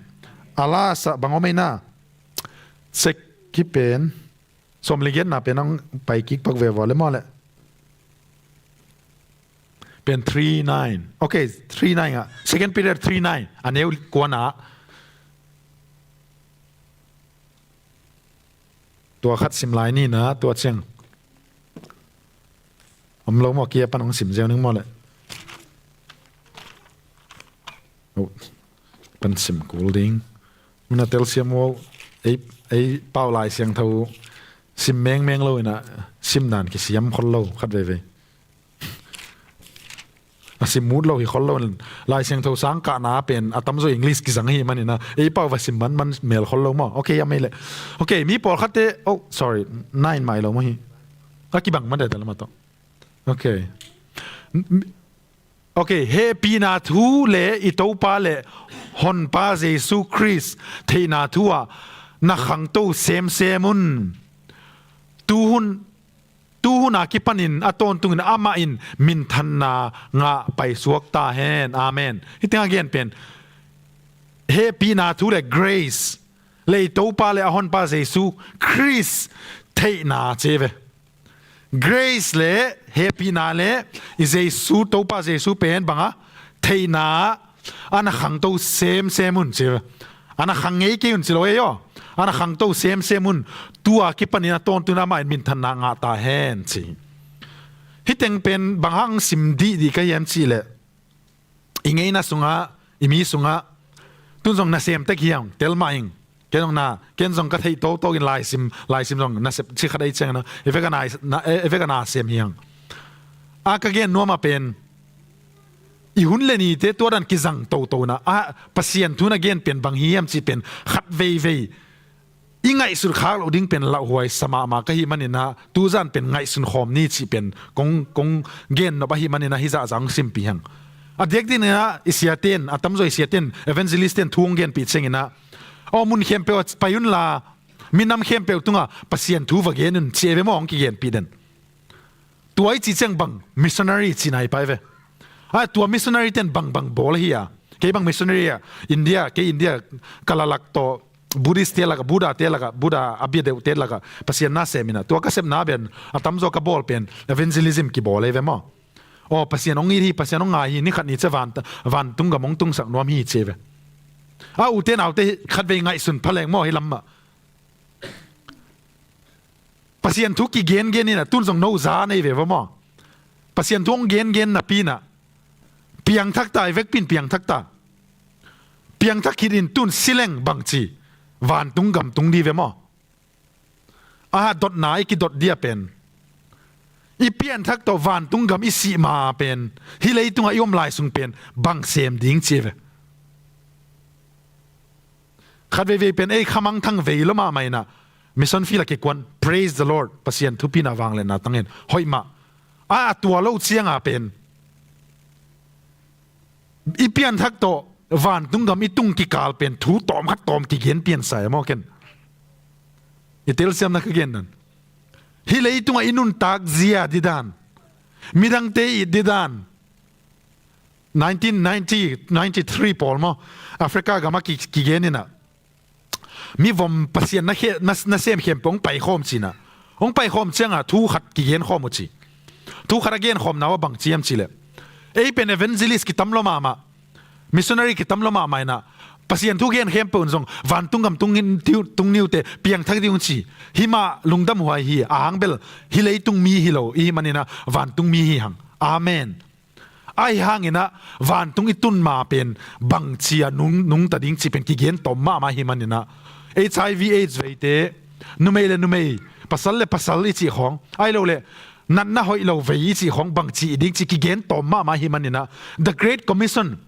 A last ah bang om ei na. Sek ki pen. Sawm le giatna pen ang pai kik pak ve vua le maw le. Pen three nine. Okay, three nine ah. Second Peter three nine. A neu kuana. Tua khat sim lai ni na, tua ciang. Om lo maw, kia pan hong sim ziau ning maw le. Oh, pan sim kul ding. Muna telsiam wow, ei, ei pau Lai Siangtho sim mengmeng lo ina, sim dan kisiam khol lo, khat veivei. A sim mut lo hi khol lo in, Lai Siangtho sang kahna pen a tamzaw English kizang hi manina, ei pau va sim manman mel khol lo maw. Okay, a mei le. Okay, mi pawlkhatte, oh, sorry, nine mai lo maw hi. A kibang man dai ta lama tawh. Okay. Okay, hehpihna thu le i Topa le Honpa Jesu Khrist theihna thu ah na khangto semsem un. Tuhun, tuhun a kipanin a tawntungin amah in minthanna ngah paisuak ta hen. Amen. Hih teng a gen pen hehpihna thu le grace le i Topa le a Honpa Jesu Khrist theihna ci ve. Grace le hehpihna le i Jesu, Topa Jesu pen banga theihna a na khangto semsem un ci. A na khang ngei kei un ci lo ei aw. A na khangto semsem un. Tua kipanin a tawntungin amah in minthanna ngah ta hen ci. Hih teng pen bang hang sim dihdih ka hiam cih leh i ngeina sungah, i mi sungah, tun zong nasem tek hiang, tel mah ing. Ken zong na, ken zong ka theih toto in laisim, laisim zong nasep ci khat ei ciang na, i vek a na, na, i vek a na sem hiang. A ka gen nuam a pen, i hun le nite tua dan kizang toto na, a Pasian thu na gen pen bang hiam ci pen, khat veivei. I ngaihsut khak loh ding pen lauhuai sa mahmah ka hih maninah, tuzan pen ngaihsun khawm ni cih pen kong, kong gen nop ahih maninah, hih zahzah hong simpih hang. A diakdiakinah i siaten, a tamzaw i siaten, evangelist ten thu hong genpih cianginah, aw, mun khempeuh ah pai unla, minam khempeuh tungah Pasian thu va gen un, ci ei ve maw, hong kigenpih den. Tua i cih ciang bang missionary cihna hi pai ve. A, tua missionary ten bang, bang bawl ahi a. Kei bang missionary a, India, kei India, Kalalak tawh, Buddhist te lakah, Buddha te lakah, Buddha a bia deuh te lakah, Pasian na seminah. Tua ka sepna pen, a tamzaw ka bawl pen, evangelism kibawl ei ve maw. Aw, Pasian hong it hi, Pasian hong ngai hi, ni khat ni ciang van, vantung gam hong tungsak nuam hi ci ei ve. A, ute naute khatvei ngaihsun pha leng maw, hih lam mah. Pasian thu kigengen inah, tun zong no za nei ve va maw. Pasian thu hong gengen napi inah, piangthak ta, i vekpi in piangthak ta. Piangthak khit in tun sileng bangci, vantung gam tung di ve maw. A, dotna i kidot dia pen, i pianthak tawh vantung gam i sih ma pen, hih leitungah i om lai sung pen bang sem ding ci ei ve. Khat veivei pen ei khamangthang vei lo mahmah inah, mission field ah kikuan, praise the Lord, Pasian thupina vangliatna tangin hoih mah. A, a tua lo cianga pen, i pianthak tawh vantung gam i tung kikal pen thu tawmkhat tawm kigen piansa ei maw ken. I telsiamna ka gen dan, hih leitungah i nuntak zia didan, midangte i it didan. Nineteen ninety, ninety-three pawl maw, Africa gamah ki, kigen inah, mivom Pasian na khe, na, nasem khempeuh hong paikhawm cinah. Hong paikhawm ciangah thu khat kigenkhawm uh ci. Thu khat a genkhawmna uh a bangci hiam cihleh, ei pen evangelist kitam lo mahmah, missionary kitam lo mahmah inah, Pasian thu gen khempeuh in zong vantung gam tung, tiu, tung ni uh teh, piangthak ding uh ci. Hih mah lungdamhuai hi, a hang bel hih leitung mi hi lo i hih maninah, vantung mi hi hang. Amen. Ahi hanginah vantung i tun ma pen bangci a nung, nungta ding cih pen kigen tawm mahmah hi maninah, HIV AIDS veite, numei le numei, pasal le pasal i cih khawng, ahi lo le natna hoih lo vei i cih khawng bangci i ding cih kigen tawm mahmah hi maninah, The Great Commission,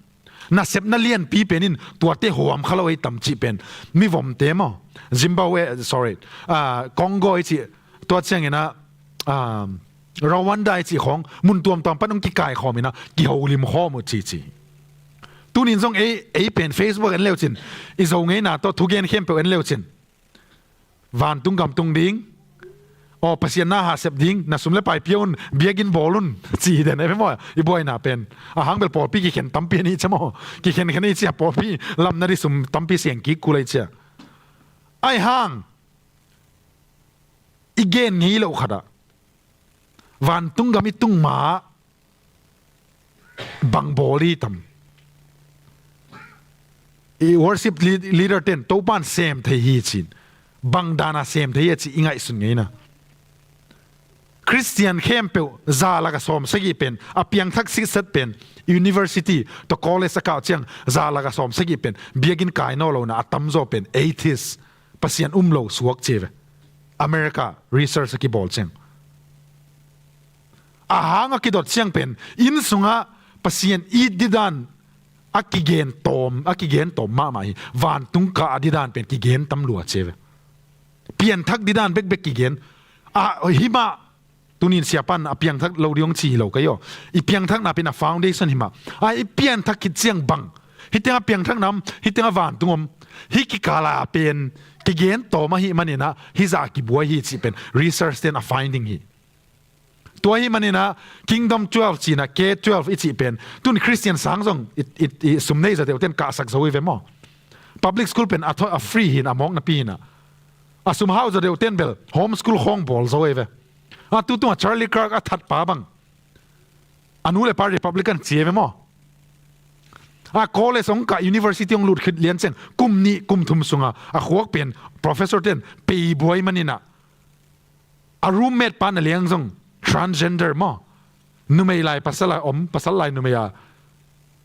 nasepna lianpi pen in tuate huam kha lo ei tam cih pen, mivomte maw, Zimbabwe, sorry, ah, Congo i cih, tua cianginah, ah, Rwanda i cih khawng mun tuamtuam pan hong kikaikhawm inah kiholim khawm uh cici. Tunin zong ei, ei pen Facebook en leucin, i Zo ngeina tawh thugen khempeuh en leucin, vantung gam tung ding, aw, Pasian na hahsep ding, na sum le pai pia un, biakinn bawl un, ci hi den ei ve maw, i buaina pen. A hang bel pawlpi kikhen tampi a ni cia maw, kikhenkhen i cia, pawlpi lamna di sum tampi siang kik kul ei cia. Ahi hang gen ngei loh khatah vantung gam i tung ma bang bawl i tam? I worship leader ten Topan sem thei hi cin, bang dana sem thei hi a ci i ngaihsun ngeina. Khristian khempeuh za laka sawm sagih pen a piangthak sitset pen university tawh college a kah ciang za laka sawm sagih pen biakinn kai naw lona a tamzaw pen atheist, Pasian um lo suak ci ve. America research a kibawl ciang, a hang a kidot ciang pen inn sungah Pasian it didan a kigen tawm, a kigen tawm mahmah hi. Vantung kah a didan pen kigen tam lua ci ve. Pianthak didan bekbek kigen. A himah tunin siapan a piangthak lo ding hong ci hi lo ka hi aw. I piangthakna pen a foundation himah a i pianthak khit ciang bang, hitiang a piangthakna om, hitiang a vantung om, hi kikala pen kigen tawm ahih maninah hizah a kibuai hi cih pen research ten a finding hi. Tua ahih maninah Kingdom twelve cinah K twelve i cih pen tun Khristian sang zong i, i, i sum nei zaw deuhten kahsak zo hi ve maw? Public school pen a thaw a free hinah a mawk napi hinah a sum hau zaw deuhten bel home school khawng bawl zo hi ve. A tu tungah Charlie Kirk a thatpa bang a nu le pa Republican ci hi ve maw? A college hong kah university hong lut khit lian ciang kum nih kum thum sunga a khuak pen professor ten peibuai maninah a roommate pa na liang zong transgender maw? Numei lai pasal a om, pasal lai numei a,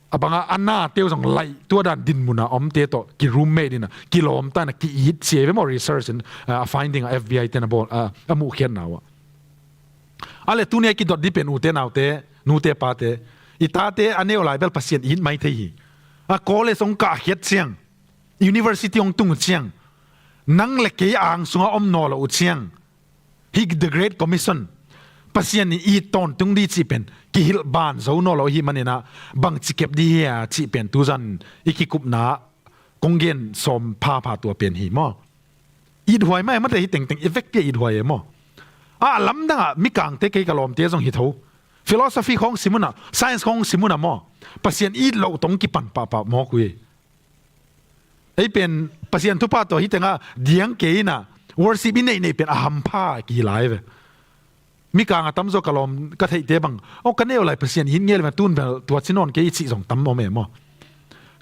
a banga a na teu zong laih tua dan dinmuna omte tawh ki roommate ina kilawmta ina ki-it ci hi ve maw? Research in a finding a FBI ten a bawl a, a muhkhiatna uh a. A le tuni a kidot dih pen ute naute, nute pate, i tate a neu lai bel Pasian it mai thei hi. A college hong kahkhiat ciang, university hong tung uh ciang, nang le kei ang sunga om naw lo uh ciang, hih The Great Commission, Pasian in it tawntung dih cih pen kihilh ban zo naw lo ahih maninah bangci kep dih hia cih pen tuzan i kikupna kong gen sawm phapha tua pen hi maw? Ithuai mai mate hi tengteng i vekpi a ithuai e maw? A lamdangah mikangte kei ka lawmte zong hi tho. Philosophy khawng sim unah, science khawng sim unah maw? Pasian it loh tawh kipan pahpah mawk uh hi. Ei pen Pasian thupha tawh hi tengah diang kei inah worship i neihneih pen a hampha kihi lai ve. Mikang a tamzaw ka lawm ka theihte bang, aw ka neu lai Pasian it ngei le ma tun bel tua ci nawn kei i cih zong tam om e maw?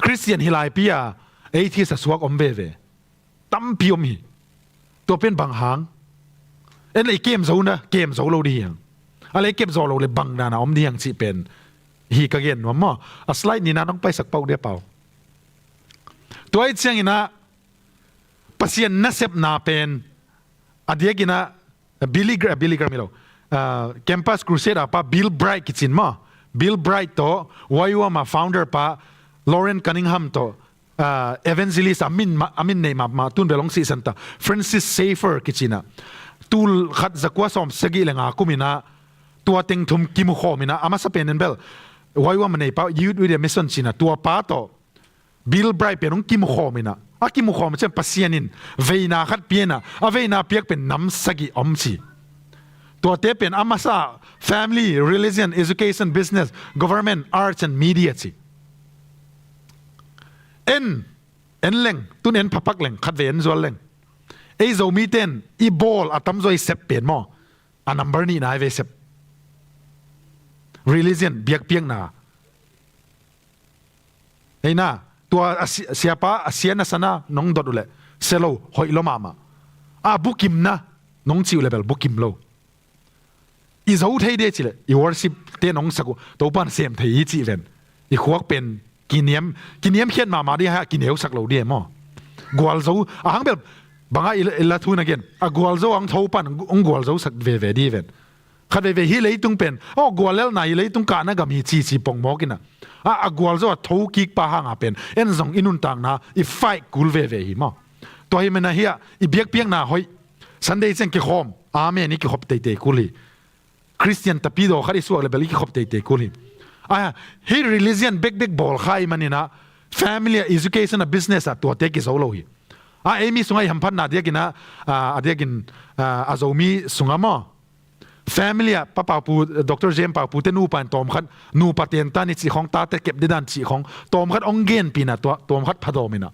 Khristian hi laipi a atheist a suak om veve. Tampi om hi. Tua pen bang hang? En le i kem zo na, kem zo lo dih hiang. A le i kem zo lo le bang dana om dih hiang cih pen hi ka gen nuam maw? A slide nina nong paisak pah uh dia pau. Tua i cianginah Pasian nasepna pen a diakinah Billy Graham, Billy Graham hi lo. Ah, Campus Crusade a pa Bill Bright kicin maw? Bill Bright tawh Y W A M a founder pa Loren Cunningham tawh, ah, evangelist a min, a min neih mahmah tun bel hong sihsan ta Francis Schaeffer kicinah tul khat zakua sawm sagih le nga kuminah tua teng thum kimukhawminah a masa pen en bel Y W A M a neipa Youth with a Mission cinah tua pa tawh Bill Bright pen hong kimukhawm inah, a kimukhawm cian Pasian in veina khat pianah, a veina piak pen nam sagih om ci. Tuate pen a masa family, religion, education, business, government, arts and media ci. En, en leng, tun en phapak leng, khatvei en zual leng. Ei Zomite in i bawl a tamzaw i sep pen maw? A number nihna i vei sep. Religion, biakpiakna. Eina, tua a si-, siapa, a sia na sana nong dot uhleh sia lo, hoih lo mahmah. A bukimna nong cih uhleh bel bukim lo. I zo thei de cileh i worship te nong sak uh Topan sem thei hi cih ven. I khuak pen kiniam, kiniamkhiat mahmah dih a, kineusak lo dih e maw? Gualzo a hang bel banga i la, i la thu na gen a gualzo a hong Topan hong gualzo sak veve dih ven. Khat veivei hih leitung pen aw guallelhna hih leitung kahna gam hi cici pongmawk inah a, a gualzo a thokik pa hanga pen en zong i nuntakna i fight kul veve hi maw? Tua hi mena hiah i biakpiakna hoih Sunday ciang kikhawm amen i kikhop teitei kul hi. Khristian tapidaw khat i suak le bel i kikhop teitei kul hi. A, hih religion bekbek bawl kha i maninah family a, education a, business a tuate kizo lo hi. A, ei mi sungah i hamphatna diakinah a, a diakin a, a Zomi sungah maw? Family ah Pa Paupu, Doctor Jem Paupu te nupa in tawmkhat, nupa tentan i cih khawng, tate kep didan cih khawng tawmkhat hong genpih inah tua, tawmkhat phadawm inah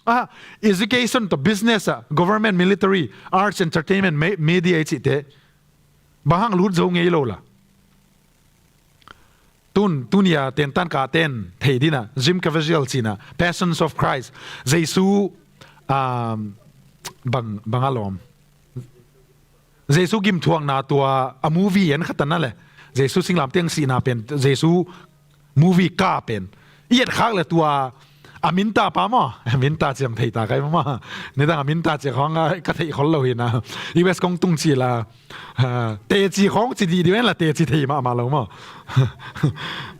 Ah, education tawh business ah, government, military, arts, entertainment, me-, media i cihte. Bang hang lut zo ngei lo la. Tun, tuni a tentan ka ten thei dina, Jim Caviezel cina, Passions of Christ. Jesu, um, bang, bang a lawm. Jesu gimthuakna tua a movie en khatana le. Jesu singlamteng sihna pen, Jesu movie ka pen. I et khak le tua a minta pa maw. A minta ciang thei ta kai maw. Nidang a minta ciang khong a ka thei khol lo hina. U S kong tung ci la. Ah, teci khong ci di di wen la teci thei mahmah lo maw.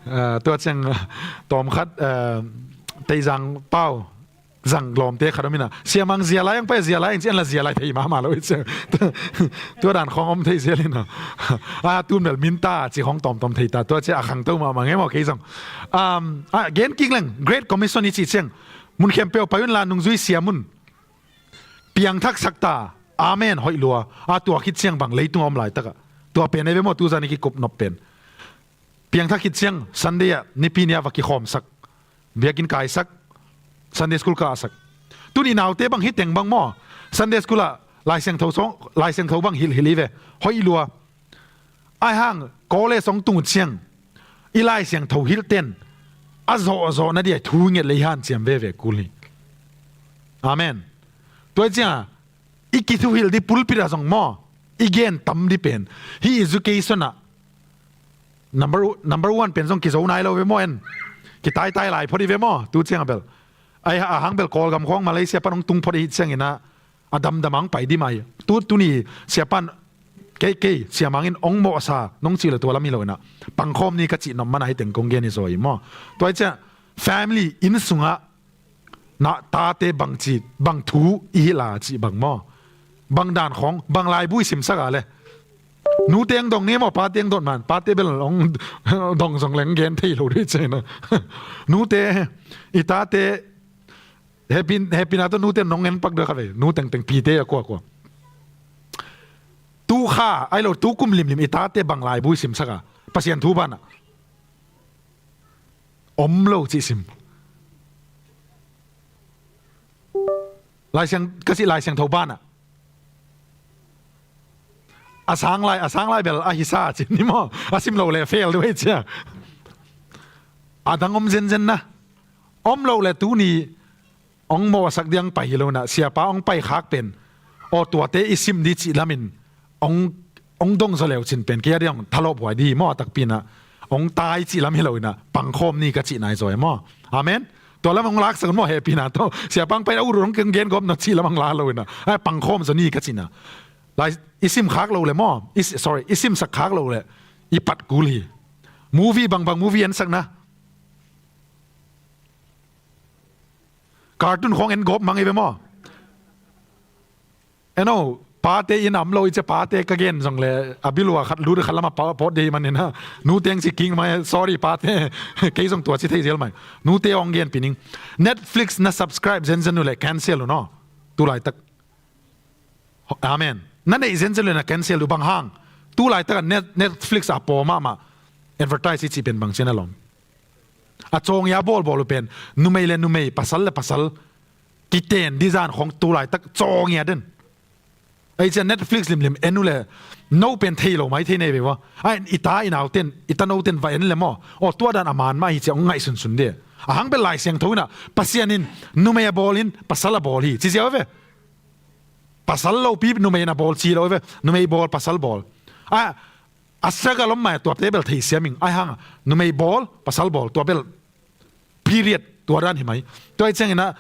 Ah, tua ciang, ah, tawm khat, ah, Teizang pau. Zang lawmte khat om ina. Siamang zia lai ang pai zia lai ang ci an la zia lai thei mahmah lo i ciang. Tua dan khong om thei zel ina. Ah, tun bel minta ci khong tawmtawm thei ta. Tua ci a khangto mahmah ngei maw kei zong. Um, ah, gen kik leng, Great Commission i ci ciang. Mun khempeuh pai un la nungzui siam un. Piangthak sak ta. Amen, hoih lua. Ah, tua khit ciang bang leitung a om laitak ah. Tua pen ei ve maw, tu zan i kikup nop pen. Piangthak khit ciang, Sunday ah, nipi ni ah va kikhawmsak. Biakinn kaisak, Sunday school kahsak. Tun i naute bang hi teng bang maw. Sunday school ah, Lai Siangtho sawng, Lai Siangtho bang hilh hilh i ve. Hoih lua. Ai hang, college sawng tung ciang. I Lai Siangtho hilh ten. A zawh zawh na dia thu nget lei han ciam veve kul hi. Amen. Tua i ciang ah, i kithuhilh di pulpit ah zong maw. I gen tam di pen. Hi education ah. Number, number one pen zong kizo nai lo ve maw en. Kitaitai lai phot i ve maw, tu ciang a bel. Ai a hang bel Kawlgam khawng Malaysia pan hong tung phot i hih ciang ina. A damdam ang pai di mai. Tu, tuni siapan kei, kei, siamang in hong mawhsa, nong cih le tua lam hi lo ina. Pangkhawm ni ka cih nop mana hi teng kong gen i zaw i maw. Tua i ciang family inn sungah na tate bang ci, bang thu i hi la ci bang maw. Bang dan khong, bang laibu i simsak a le. Nute ang dong ni maw, pate ang dong man, pate bel ang dong zong leng gen thei lo dei cina. Nute, i tate, hepin, hepin ato nute nong en pak doi kha ve, nu teng teng pite a kua kua. Tu kha, ai lo tu kum limlim i tate bang laibu i simsak a, Pasian thu bana. Om lo cih sim. Lai Siang, ka cih Lai Siangtho banah. A sang lai, a sang lai bel a hisa cih ni maw. A sim lo le fail deuh ei cia. A dang om zenzen na. Om lo le tuni ong mawhsak diang pai hi lo na. Siapa ong pai khak pen. Aw tuate i sim di cih lamin. Ong, ong dong zaw leu cin pen kei a diang thalawp huai di maw a takpi na. Ong tai cih lam hi lo ina pangkhawm ni ka cih nai zaw e maw. Amen. Tua lam ong laksak un maw hehpihna tawh. Siapa ong pai na urut ong gen gawp na cih lam ong la lo ina. Ai pangkhawm zaw ni ka cih na. Lai i sim khak lo le maw. I si-, sorry, i simsak khak lo le. I pat kul hi. Movie bangbang movie ensak na. Cartoon khawng en gawp mang i ve maw. Eno, pate in am lo i cia pate ka gen zong le a bilua khat lut khat lama pa-, pawt dei man ina. Nute ang ci king mai, sorry pate. Kei zong tua ci thei zel mai. Nute ong gen pining. Netflix na subscribe zenzen uh le cancel uh no. Tulaitak. Amen. Na neih zenzen uh le na cancel uh bang hang. Tulaitak a Net-, Netflix a paw mahmah. Advertise i ci pen bang cian a lom. A cawng ia bawlbawl uh pen. Numei le numei, pasal le pasal. Kiten dizan khong tulaitak cawng ia den. Ei cia Netflix limlim en uh le no pen thei lo mai thei nei ve ua. Ai i ta i nau ten, i ta no ten va en le maw. Aw tua dan a man mah hi cia ong ngaih sunsun de. A hang bel Lai Siangtho ina Pasian in numei a bawl in pasal a bawl hi. Ci ziau ve. Pasal lopi numei in a bawl ci lo ve. Numei bawl pasal bawl. A, a struggle om mai tuate bel thei siaming. Ai hang numei bawl pasal bawl tua bel period tua dan hi mai. Tua i ciangina,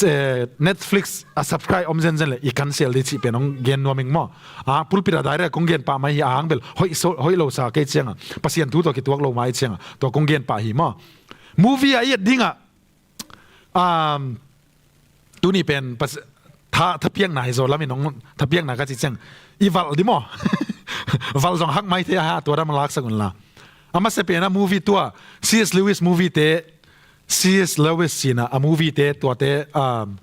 eh, Netflix a subscribe om zenzen le i cancel di cih pen ong gen nuaming maw. A pulpit a direct kong gen pah mai hi a hang bel hoih so, hoih lo sa kei cianga. Pasian thu tua kituak lo mai cianga. Tua kong gen pah hi maw. Movie a i et dinga. Um, tuni pen pas, tha, thapiakna hi zaw lamin ong thapiakna ka cih ciang. I valh di maw. Valh zong hak mai thei a ha tua dam laksak un la. A masa pen a movie tua, C S Lewis movie te, C S Lewis sina a movie te, tuate, um,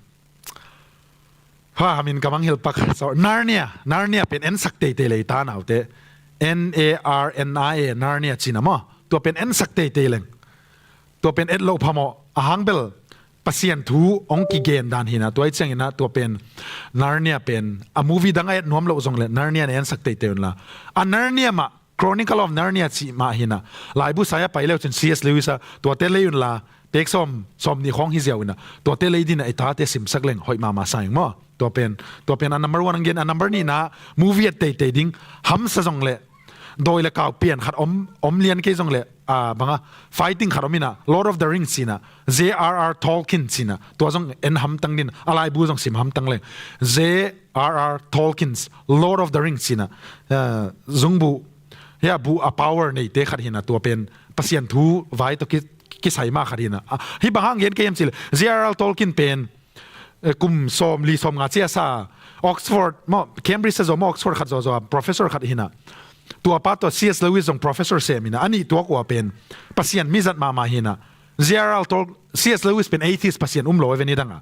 ha, hamin ka mangngilh pak, sorry, Narnia, Narnia pen ensak teitei lei ta naute. N A R N I A, Narnia cina maw. Tua pen ensak teitei leng. Tua pen et loh phamawh, a hang bel, Pasian thu hong kigen dan hi na, tua hi ciangin ah tua pen Narnia pen a movie dang a et nuam loh zong le Narnia na ensak teitei un la. A Narnia mah, Chronicle of Narnia cih mah hi na, laibu sai a pai leu cin C S Lewis a tuate lei un la, pek sawm, sawm nih khawng hi ziau in ah, tuate lei din ah i tate simsak leng hoih mahmah sa ing maw. Tua pen, tua pen a number one ang gen, a number nihna, movie et teitei ding, hamsa zong le, dawi le kau pian khat om, om lian kei zong le, a, banga, fighting khat om in ah, Lord of the Rings ci in ah, J R R Tolkien ci in ah, tua zong en hamtang din, a laibu zong sim hamtang leng. J R R Tolkien's Lord of the Rings ci in ah, a, zungbu, hia bu a power neite khat hi na, tua pen, Pasian thu vai tawh ki, kisai ma khat hi na. A, hi bang hang gen kei hiam ci le, J R R Tolkien pen, eh, kum sawm li sawm nga cia sa, Oxford, maw, Cambridge sa zaw maw, Oxford khat zaw zaw, professor khat hi na. Tua pa tua C S Lewis zong professor sem hi na. A nih tua kua pen, Pasian mizat mahmah hi na. J R R Tol-, C S Lewis pen atheist, Pasian um lo a ve ni dang a.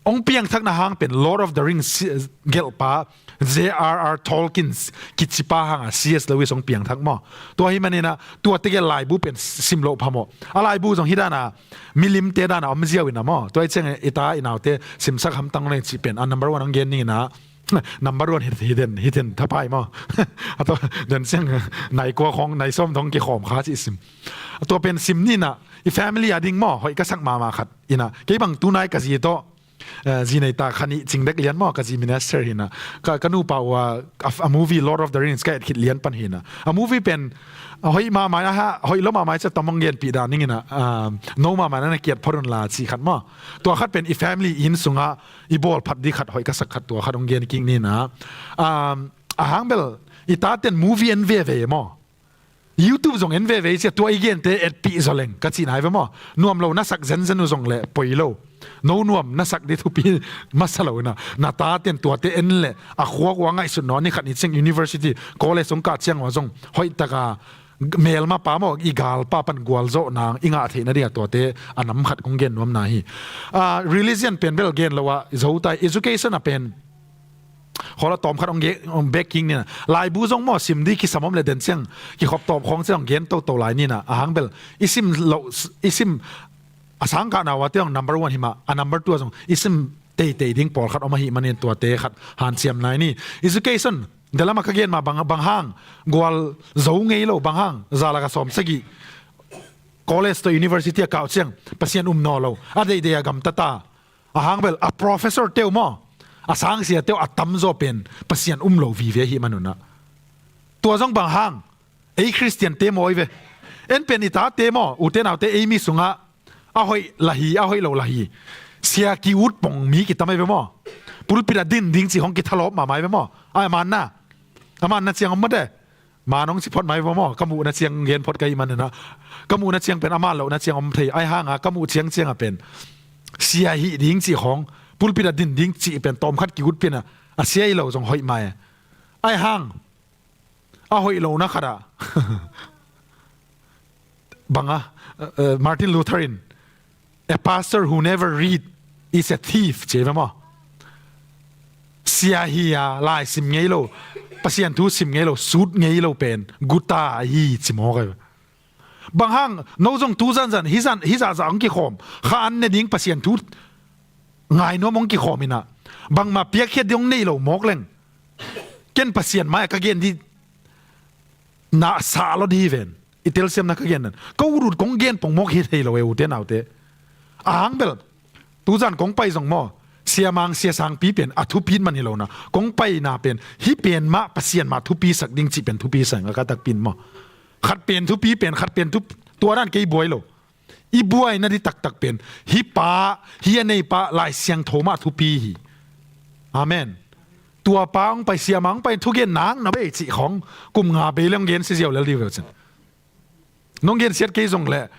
Hong piangthakna hang pen Lord of the Rings, eh, gelhpa, J R R Tolkien kici pa hang a C S Lewis hong piangthak maw. Tua hi manin ah, tua tegel laibu pen sim loh phamawh. A laibu zong hi dan a, milimte dan a om ziau in ah maw. Tua hi ciang i ta i naute simsak hamtang leng cih pen, a number one ang gen ning in ah, number one hi, hi den, hi den thapai maw. A tua den ciang nai kua khawng, nai sawm dong kikhawm kha cih sim. A tua pen sim ni in ah, i family a ding maw, hoih ka sak mahmah khat. In ah, kei bang tunai ka zi tawh, eh, zi nei ta kha nih cing dek lian maw, ka zi minister hi na. Ka, ka nupa uh a, a, a movie Lord of the Rings ka et khit lian pan hi na. A movie pen, a hoih mahmah a ha, hoih lo mahmah cia tam hong genpih dan ning in ah, ah, no mahmah na na kiat phot un la cih khat maw. Tua khat pen i family inn sungah i bawl phat di khat, hoih ka sak khat, tua khat hong gen kik ni na. Ah, a hang bel, i taten movie en veve maw. YouTube zong en veve cia tua i gente etpih zaw leng ka cih nai ve maw. Nuam lo na sak zenzen uh zong le poi lo. No nuam na sak di thupi masa lo in ah, na taten tuate en le a khuak uh a ngaihsut nawn ni khat ni ciang university, college hong kah ciang uh a zong hoih taka melma pa maw, i galpa pan gualzawh nang i ngah theihna ding a tuate a nam khat kong gen nuam na hi. Ah, religion pen bel gen lo a zo tai, education a pen Khol a tawm khat hong ge-, hong bek kik ni na. Laibu zong maw sim di kisam om le den ciang kikhop tawm khawng ciang hong gen toto lai ni na. A hang bel i sim lo, i sim a sang kah na uh a te hong number one hi mah, a number two a zong i sim teitei ding pawlkhat om ahi manin tuate khat hanciam lai ni. Education, dalam a ka gen mah bang, bang hang, gual zo ngei lo, bang hang, za lak a sawm sagih, college tawh university a kah uh ciang, Pasian um naw lo, a deidei a gamta ta. A hang bel, a professor teu maw, a sangsia teu a tamzaw pen Pasian um lo vive ahi manun ah. Tua zong bang hang, ei Khristian te maw i ve. En pen i tate maw, ute naute ei mi sungah, a hoih la hi, a hoih lo la hi. Sia ki-ut pong mi kitam ai ve maw. Pulpit a din ding cih hong kithalawp mahmah ai ve maw. Ai a manna. A manna ciang om mate. Ma nong ci phot mai va maw, ka muhna ciang gen phot ka hih manin ah, ka muhna ciang pen a man lohna ciang om thei, ai hanga ka muh ciangciang a pen sia hih ding cih khawng, pulpit a din ding cih pen tawmkhat ki-ut pen a, a sia hi lo zong hoih mai. Ai hang a hoih lohna khat ah banga, eh, eh, Martin Luther in, "A pastor who never read is a thief," ci ve maw. Sia hi a, lai sim ngei lo, Pasian thu sim ngei lo, sut ngei lo pen guta ahi ci mawk ai. Bang hang, no zong tu zanzan, hi zan, hi zahzah hong kikhawm, kha an ne ding Pasian thu ngainuam hong kikhawm in ah, bangmah piakkhiat ding hong nei lo mawk leng, ken Pasian mai-ah ka gen dih na sah lo dih hi ven. I telsiamna ka gen nan, ka ut ut kong gen pongmawk hi thei lo e, ute naute. A hang bel, tuzan kong pai zong maw, siamang siasangpi pen a thupi man hi lo na, kong paina pen hih pen mah Pasian mah thupisak ding cih pen thupi sa ing a ka takpi in maw. Khat pen thupi pen, khat pen thup-, tua dan kei buai lo. I buaina dih taktak pen hih pa, hih a neipa Lai Siangtho mah thupi hi. Amen. Tua pa hong pai, siamang hong pai, thugen nak na bei cih khawng kum nga bei le hong gensia ziau lel dih ve cin. Nong gensiat kei zong le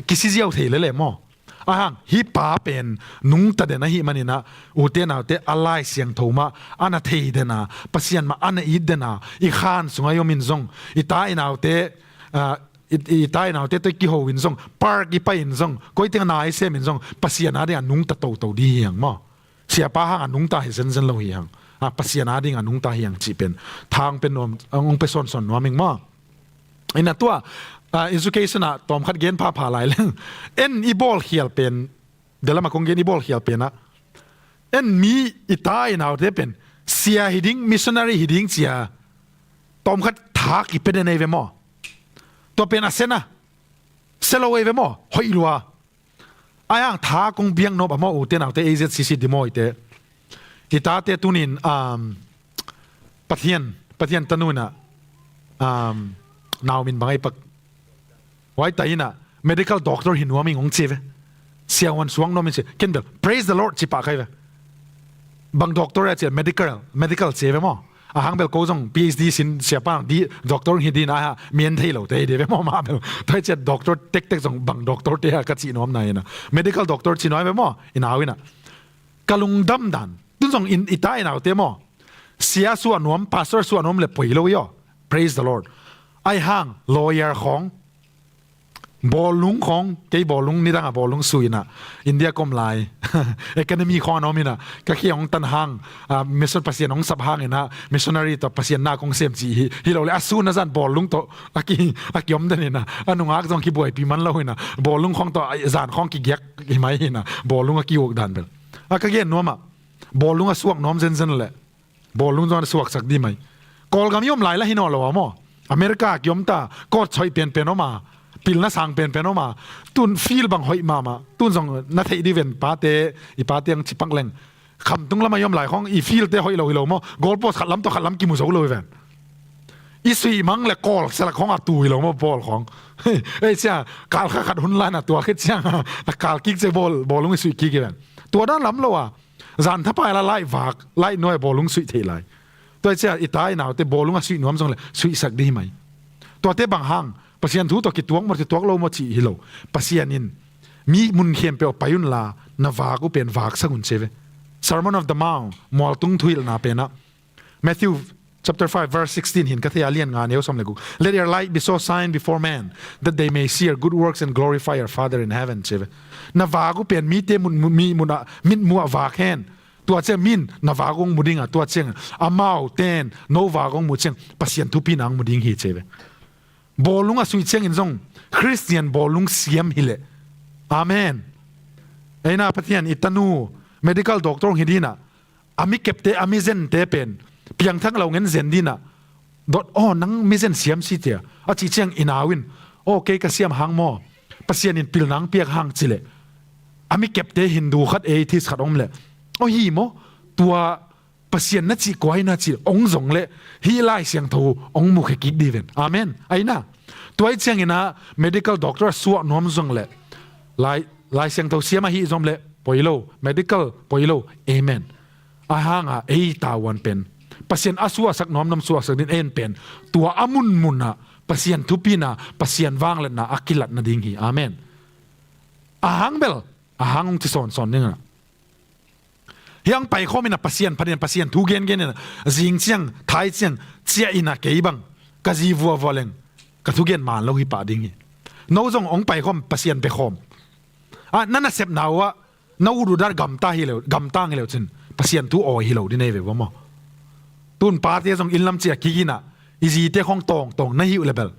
kisia ziau thei lele maw. A hang hih pa pen nungta den ahih manin ah, ute naute, a Lai Siangtho mah a na thei den a, Pasian mah a na it den a, i khan sungah i om in zong, i ta i naute, ah, i, i ta i naute tawh i kiho in zong, park i pai in zong, koi teng a na i sem in zong, Pasian a ding a nungta toto dih hi hang maw. Siapa hang a nungta hi zenzen lo hi hang. A, Pasian a ding a nungta hi hang cih pen thang pen nuam, hong pe sawnsawn nuam ing maw. Ina tua, a, education ah tawmkhat gen phapha lai leng. En i bawlkhial pen Delam a kong gen i bawlkhial penah, en mi i ta i naute pen sia hi ding, missionary hi ding cia tawmkhat tha kipia den ei ve maw? Tua pen a sena sia lo ei ve maw? Hoih lua. Ai hang tha kong biak nop a maw, ute naute, A Z C C Des Moines-te, i tate tunin, um, Pathian, Pathian tanu inah, um, nau min bang ai pak, huai ta inah medical doctor hi nuam ing hong ci ve. Siahuan suang nuam in ci. Ken bel praise the Lord ci pah kai ve. Bang doctor a cia, medical, medical ci ve maw. A hang bel ko zong P H D sin siapa di doctor hi dina ha, mi en thei lo te hi di ve maw, mah bel. Tua hi cia doctor tektek zong bang doctor te ha ka cih nuam na inah, medical doctor ci nuam ve maw, i nau inah. Ka lungdam dan tun zong in, i ta i naute maw, sia suah nuam, pastor suah nuam le poi lo i aw. Praise the Lord. Ai hang lawyer khawng, bawlung khawng, kei bawlung, nidang a bawlung sui inah, India kom lai, academy khawng a nuam inah, ka khia hong tan hang, ah, mission Pasian hong sap hang inah, missionary tawh Pasian na kong sem ci hi, hi lo le a sun a zan bawlung tawh a ki, a kiom den inah, a nungak zong kibuaipi man lo inah, bawlung khawng tawh a zan khawng kigiak hi mai inah, bawlung a kiuk dan bel. A ka gen nuam ah, bawlung a suak nuam zenzen le bawlung zong a suaksak di mai. Kawlgam i om lai la hi naw lo a maw? America a kiom ta, coach hoih penpen om a, pilna sang penpen om a, tun field bang hoih mahmah, tun zong na theih di ven, pate, i pate ang cipak leng. Khamtung lam a i om lai khawng i field te hoih lo hi lo maw? Goal post khat lam tawh khat lam kimu zo lo hi ven. I suih mang le kawl selak khawng a tu hi lo maw, ball khawng? Ei cia, kal kha khat hun lai na tua khit ciang a kal kik cia ball, bawlung i suih kik hi ven. Tua dan lam lo a, zan thapai la laih vak, laih nuai bawlung suih theih lai. Tua hi cia i ta i naute bawlung a suih nuam zong le suihsak di hi mai. Tuate bang hang, Pasian thu tawh kituak maw, kituak lo maw cih hi lo. Pasian in mi mun khempeuh pai unla, na vak uh pen vaksak un ci ve. Sermon of the Mount, mualtung thuhilhna penah, Matthew chapter five verse sixteen hin ka thei a, lian nga neu sawm le guk. Let your light be so shine before men that they may see your good works and glorify your Father in heaven, ci ve. Na vak uh pen mite mun, mun, mi mun ah, mitmuh ah vak hen. Tua ciang min na vak uh hong mu ding a, tua ciang amau ten no vak uh hong mu ciang Pasian thupina hong mu ding hi, ci ve. Bawlung a suih ciangin zong Khristian bawlung siam hi leh. Amen. Eina Pathian i tanu medical doctor hi dinah, a mi kepte, a mi zente pen piangthak lo ngen zen dinah, dot aw nang mi zen siam si tia a cih ciang i nau in, aw kei ka siam hang maw, Pasian in pilna hong piak hang ci leh, a mi kepte Hindu khat, atheist khat om leh, aw hi maw, tua Pasian na cih kua hi na cih ong zong leh hih Lai Siangtho ong mukhia kik di ven. Amen. Aina tua hi cianginah medical doctor a suah nuam zong leh Lai, Lai Siangtho siam ahi zom leh poi lo, medical poi lo. Amen. A hanga ei tavuan pen Pasian a suahsak nuam nuam suahsak din en pen tua a munmunah Pasian thupina, Pasian vangliatna a kilat nading hi. Amen. A hang bel a hang ong ci sawnsawn dingah. Hiang paikhawm inah Pasian phatin Pasian thu gengen inah zing ciang, thai ciang, ciah inah kei bang ka zi vuavua leng ka thugen man lo hi pah ding hi. No zong ong paikhawm Pasian bekhawm. Ah, na nasepna uhah na ududah gamta hi leu, gamtang hi leu cin Pasian thu awi hi lo di nei ve ua maw? Tun pate zong inn lam ciah kik inah i zite khawng tawngtawng na hi uh le bel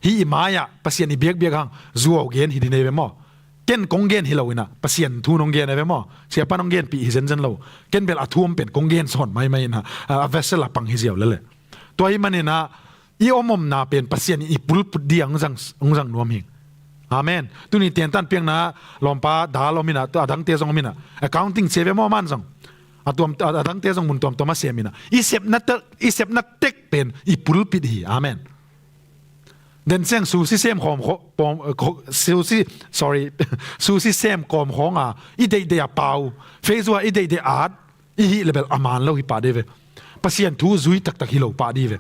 hih i mai-ah Pasian i biakbiak hang zuau gen hi di nei ve maw? Ken kong gen hi lo inah Pasian thu nong gen a ve maw? Siapa nong genpih hi zenzen lo. Ken bel a thu om pen kong gen sawn maimai inah a vessel a pang hi ziau lele. Tua hi maninah i om omna pen Pasian in i pulpit di a hong zang, hong zang nuam hing. Amen. Tuni tentan piakna lawmpa dal om inah, tua a dangte zong om inah, accounting cia ve maw man zong, a tuam, a, a dangte zong mun tuamtuam a sem inah i sepna tek, i sepna tek pen i pulpit hi. Amen. Den ciang susi sem khawm khaw, pawm, khaw, susi, sorry, susi sem kawm khawnga i deihdeih a pau, Facebook ah i deihdeih at i hih le bel a man lo hi pah di ve. Pasian thu zui taktak hi lo pah di ve.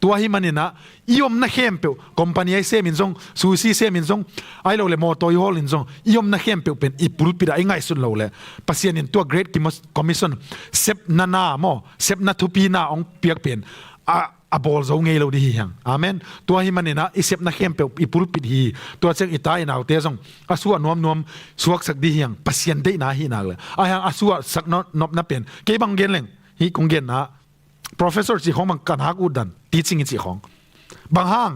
Tua hi maninah i omna khempeuh, company ai semin zong, susi semin zong, ai lo le mawtaw i hawlin zong, i omna khempeuh pen i pulpit ah i ngaihsut lo le Pasian in tua Great Commis-, Commission, sepna na maw, sepna thupina ong piak pen a a bawl zo ngei lo di hi hiang. Amen. Tua hi maninah i sepna khempeuh i pulpit hi. Tua ciang i ta i naute zong a suah nuamnuam suaksak di hiang, Pasian deihna hi nak le. A hiang a suahsak no-, nopna pen kei bang gen leng hih kong genna, professor cih khawng bang ka nak ut dan, teaching i cih khawng. Bang hang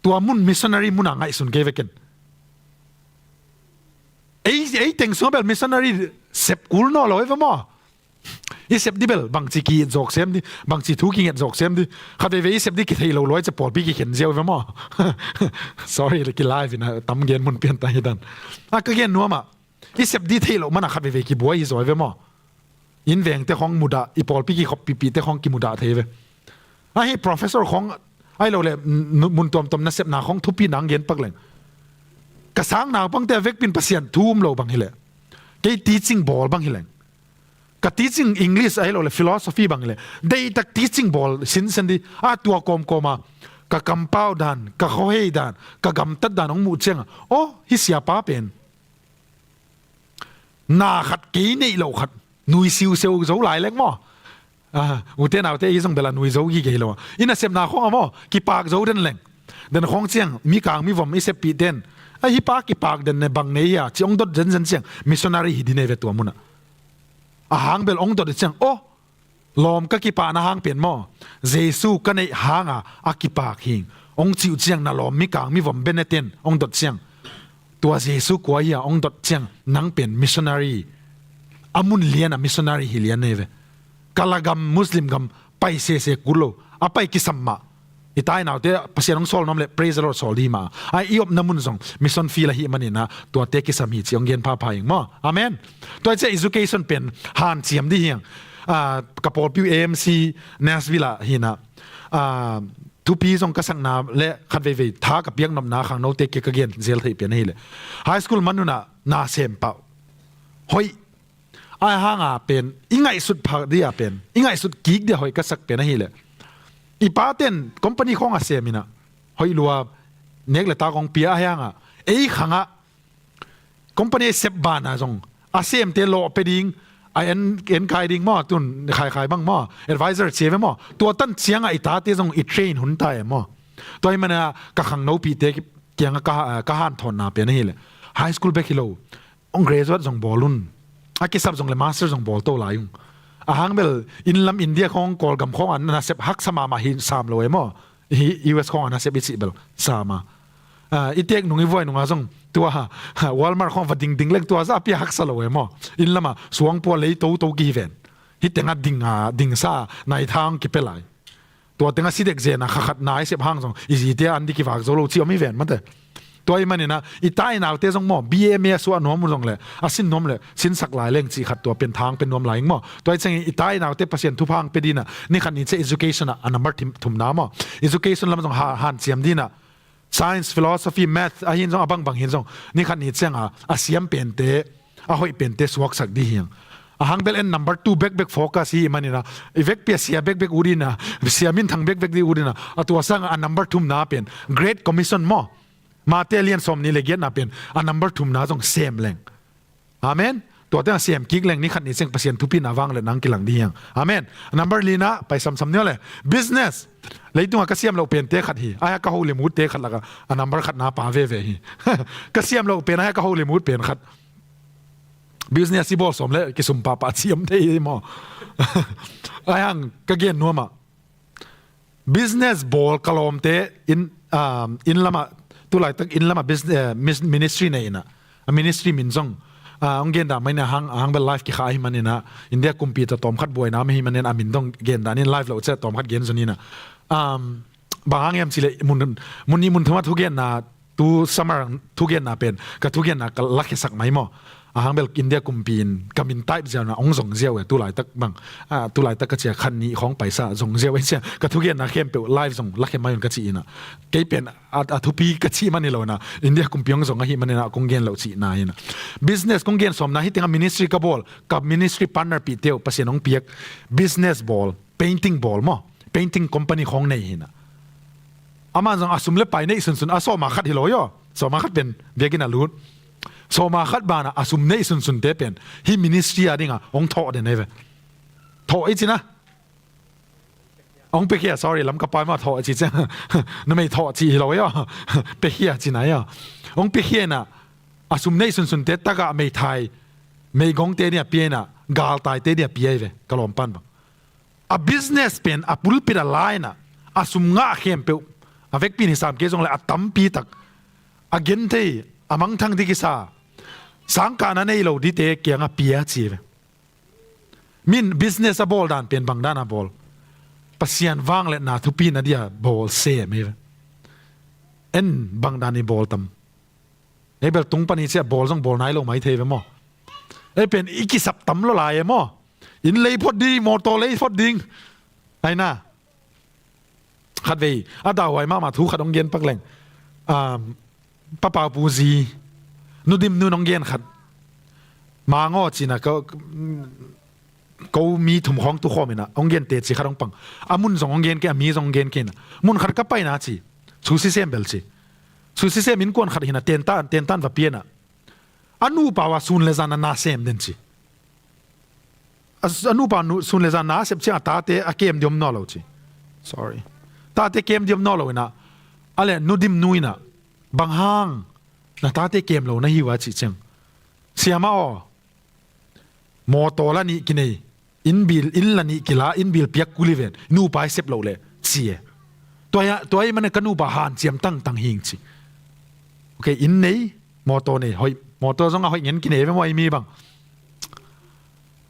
tua mun missionary muna ngaihsun kei veken. Ei, ei teng sungah bel missionary sep kul naw lo hi ve maw? I sep di bel bangci ki-it zawk sem di, bangci thu kinget zawk sem di. Khat veivei i sep di kithei lo luai cia pawlpi kikhen ziau hi ve maw? Sorry, le ki live in a tam gen mun pian ta hi dan. A ka gen nuam ah, i sep di theih loh mana khat veivei kibuai hi zaw hi ve maw? Inn vengte khawng mudah, i pawlpi kikhop pipihte khawng kimudah thei ve. Ahi professor khawng, ahi lo le, n-, mun tuamtuam nasepna khawng thupi nang gen pak leng. Ka sang naupangte a vekpin Pasian thu um lo bang hi leh. Kei teaching bawl bang hi leng. Ka teaching English ahi lo le philosophy bang hi leh. Deihtak teaching bawl sinsen di, a tua kawmkawma. Ka kampau dan, ka khuahei dan, ka gamtat dan hong muh cianga. Aw, hi siapa pen. Na khat kei neih loh khat. Nui siuseu zo lai leng maw? Ah, ute naute i zong bela nui zo gige hi lo. I nasepna khawng a maw? Kipak zo den leng. Den khawng ciang, mikang mivom i seppih ten. A hi pa kipak den ne bang nei a, ci hong dot zenzen ciang. Missionary hi di nei ve tua munah. A hang bel hong dot ciang. Aw, lawm ka kipahna hang pen maw? Jesu ka neih hanga a kipak hing. Hong cih uh ciang na lawm mikang mivom beneten hong dot ciang. Tua Jesu kua hi a hong dot ciang nang pen missionary. A mun liana missionary hi lian nei ve. Kala gam, Muslim gam, pai sese kul lo. A pai kisam mah. I tai naute Pasian hong sawl nuam le, praise the Lord, sawl di mah. Ai, i opna mun zong mission field ahi manina, tuate kisam hi ci hong gen phapha ing maw. Amen. Tua i cia education pen hanciam di hiang. Ah, ka pawlpi uh A M C Nashville ah hina. Ah, thupi zong ka sakna le khat veivei tha ka piak nopna khangnote kia ka gen zel theih pen ahi le. High school manunah na sem pah. Hoih. Ai hanga pen, i ngaihsut phak dia pen, i ngaihsut kik dia hoih ka sak pen ahi le. I paten company khawng a sem ina. Hoih lua, nek le ta kong pia ai hanga. Ei khangah, company sep bana zong. A semte lawh pe ding, a en, en kai ding maw, tun khai khai bang maw, advisor cia ve maw. Tua tan cianga i tate zong i train hun ta e maw. Tua i mana ka khangnopihte kianga ka, ka hanthawnna pen ahi le. High school bek hi lo. Hong graduate zong bawl un. A kisap zong le master zong bawl to lai ung. A hang bel inn lam India khawng, Kawlgam khawng a nasep haksa mahmah hi sam lo e maw. Hi U S khawng a nasep i cih bel sam a. Ah, i tek nung i vuai nunga zong tua, ha, Walmart khawng va dingding leng tua zah a pia haksa lo e maw. Inn lama suang pua lei toto kihi ven. Hi tenga ding a, dingsa nai thang kipia lai. Tua tengah sidek zena kha khat na i sep hang zong i zite an di kivak zo lo ci om i ven mate. Tua i manina i tai naute zong maw, B A M A a suah nuam uh zong le, a sin nuam le, sinsak lai leng cih khat tua pen thang pen nuam lai ing maw. Tua i ciangin i tai naute Pasian thupha hang pe dina, ni khat ni ciah education ah a number thim, thumna maw. Education lam zong ha, hanciam dina. Science, philosophy, math, a hin zong, a bangbang hin zong. Ni khat ni cianga, a siam pente, a hoih pente suaksak di hiang. A hang bel en number two bekbek focus hi manina, i vekpi a sia bekbek udina, sia minthang bekbek di udina, a tua sanga a number thumna pen, Great Commission maw. Mate lian sawm ni le giatna pen, a number thumna zong sem leng. Amen. Tua teng a sem kik leng ni khat ni ciang Pasian thupina vang le nang kilang di hiang. Amen. Number lina, pai samsam nio le. Business. Leitunga ka siam loh pente khat hi. Aia ka holim utte khat laka, a number khat na pa veve hi. Ka siam loh pen aia ka holim ut pen khat. Business i bawl sawm le, kisum papa ciam thei hi maw. Aia hang ka gen nuama. Business bawl ka lawmte in, um, inn lama, tulaitak inn lama business, eh, mis-, ministry nei ina. A ministry min zong, ah, hong gen dah mai ina hang, hang bel life kikha ahi manina, India kumpi ta tawm khat buaina ahi manina, a min dong gen dah nin life lo cia tawm khat gen zon ina. Um, bang hang em cile mun, mun ni mun thuma thugenna, tu summer thugenna pen, ka thugenna ka lakhesak mai maw. A hang bel India kumpi in ka min type ziau na hong zong ziau e, tulaitak bang, ah, tulaitak ka cia khan ni khawng paisa zong ziau e cia, ka thugenna khempeuh live zong lakhe mai un ka ci ina. Kei pen a, a thupi ka ci mani lo na, India kumpi hong zong ahi manina kong gen lo ci na ina. Business kong gen sawm na hi tenga ministry ka bawl, ka ministry partner pi teu Pasian hong piak business bawl. Painting bawl maw? Painting company khawng nei hina. Aman zong a sum le pai neih sunsun a sawma khat hi lo yaw. Sawma khat pen biakinn a lut. Sawma khat bana a sum neih sunsunte pen hi ministry a dinga hong thawh den ei ve. Thawh i cina. Hong pekhia, sorry, lam ka pai maw thawh i ci ciang. Numei thawh ci hi lo yaw. Pekhia cina yaw. Hong pekhia ina a sum neih sunsunte tagah meithai, meigongte nia pia ina galtaite nia pia ei ve. Ka lawm pan bang. A business pen a pulpit a laina a sum ngah khempeuh a vekpi in hi sam kei zong le a tampi tak a genthei a mangthang dikisa Sangkahna nei lo dite kiangah pia ci ve. Min business a bawl dan pen bang dan a bawl? Pasian vangliatna thupi na dia bawl sem hi ve. En bang dan i bawl tam? Ei bel tung pan i ciah bawl zong bawl nai lo mai thei ve maw? Ei pen i kisap tam lo lai e maw? Inn lei phot ding, mawtaw lei phot ding. Ai na. Khatvei a dahhuai mahmah thu khat hong gen pak leng. Um, Papa Pu Zi, Nu Dim Nu in hong gen khat. Mangaw cina ko, ko mi thum khawng tu khawm ina hong gen teci khat hong pang. A mun zong hong gen kei, a mi zong hong gen kei ina. Mun khat ka paina ci. Sushi sem bel ci. Sushi sem innkuan khat hina tentan, tentan va piana. A nupa uh a sun le zan a na sem den ci. A, a nupa nu, sun le zan na a sep ciang a tate a kem diom naw lo ci. Sorry. Tate kem diom naw lo ina. A le Nu Dim Nu ina. Bang hang na tate kem lo na hi uh a ci ciang. Siama aw. Mawtaw la nih kinei. Inn bil, inn la nih kila, inn bil piak kul hi ven. Nupa i sep lo le. Ci e. Tua hi a, tua hi mana ka nupa hanciam tangtang hing ci. Ok, inn nei, mawtaw nei, hoih, mawtaw zong a hoih ngen kinei ve maw i mi bang.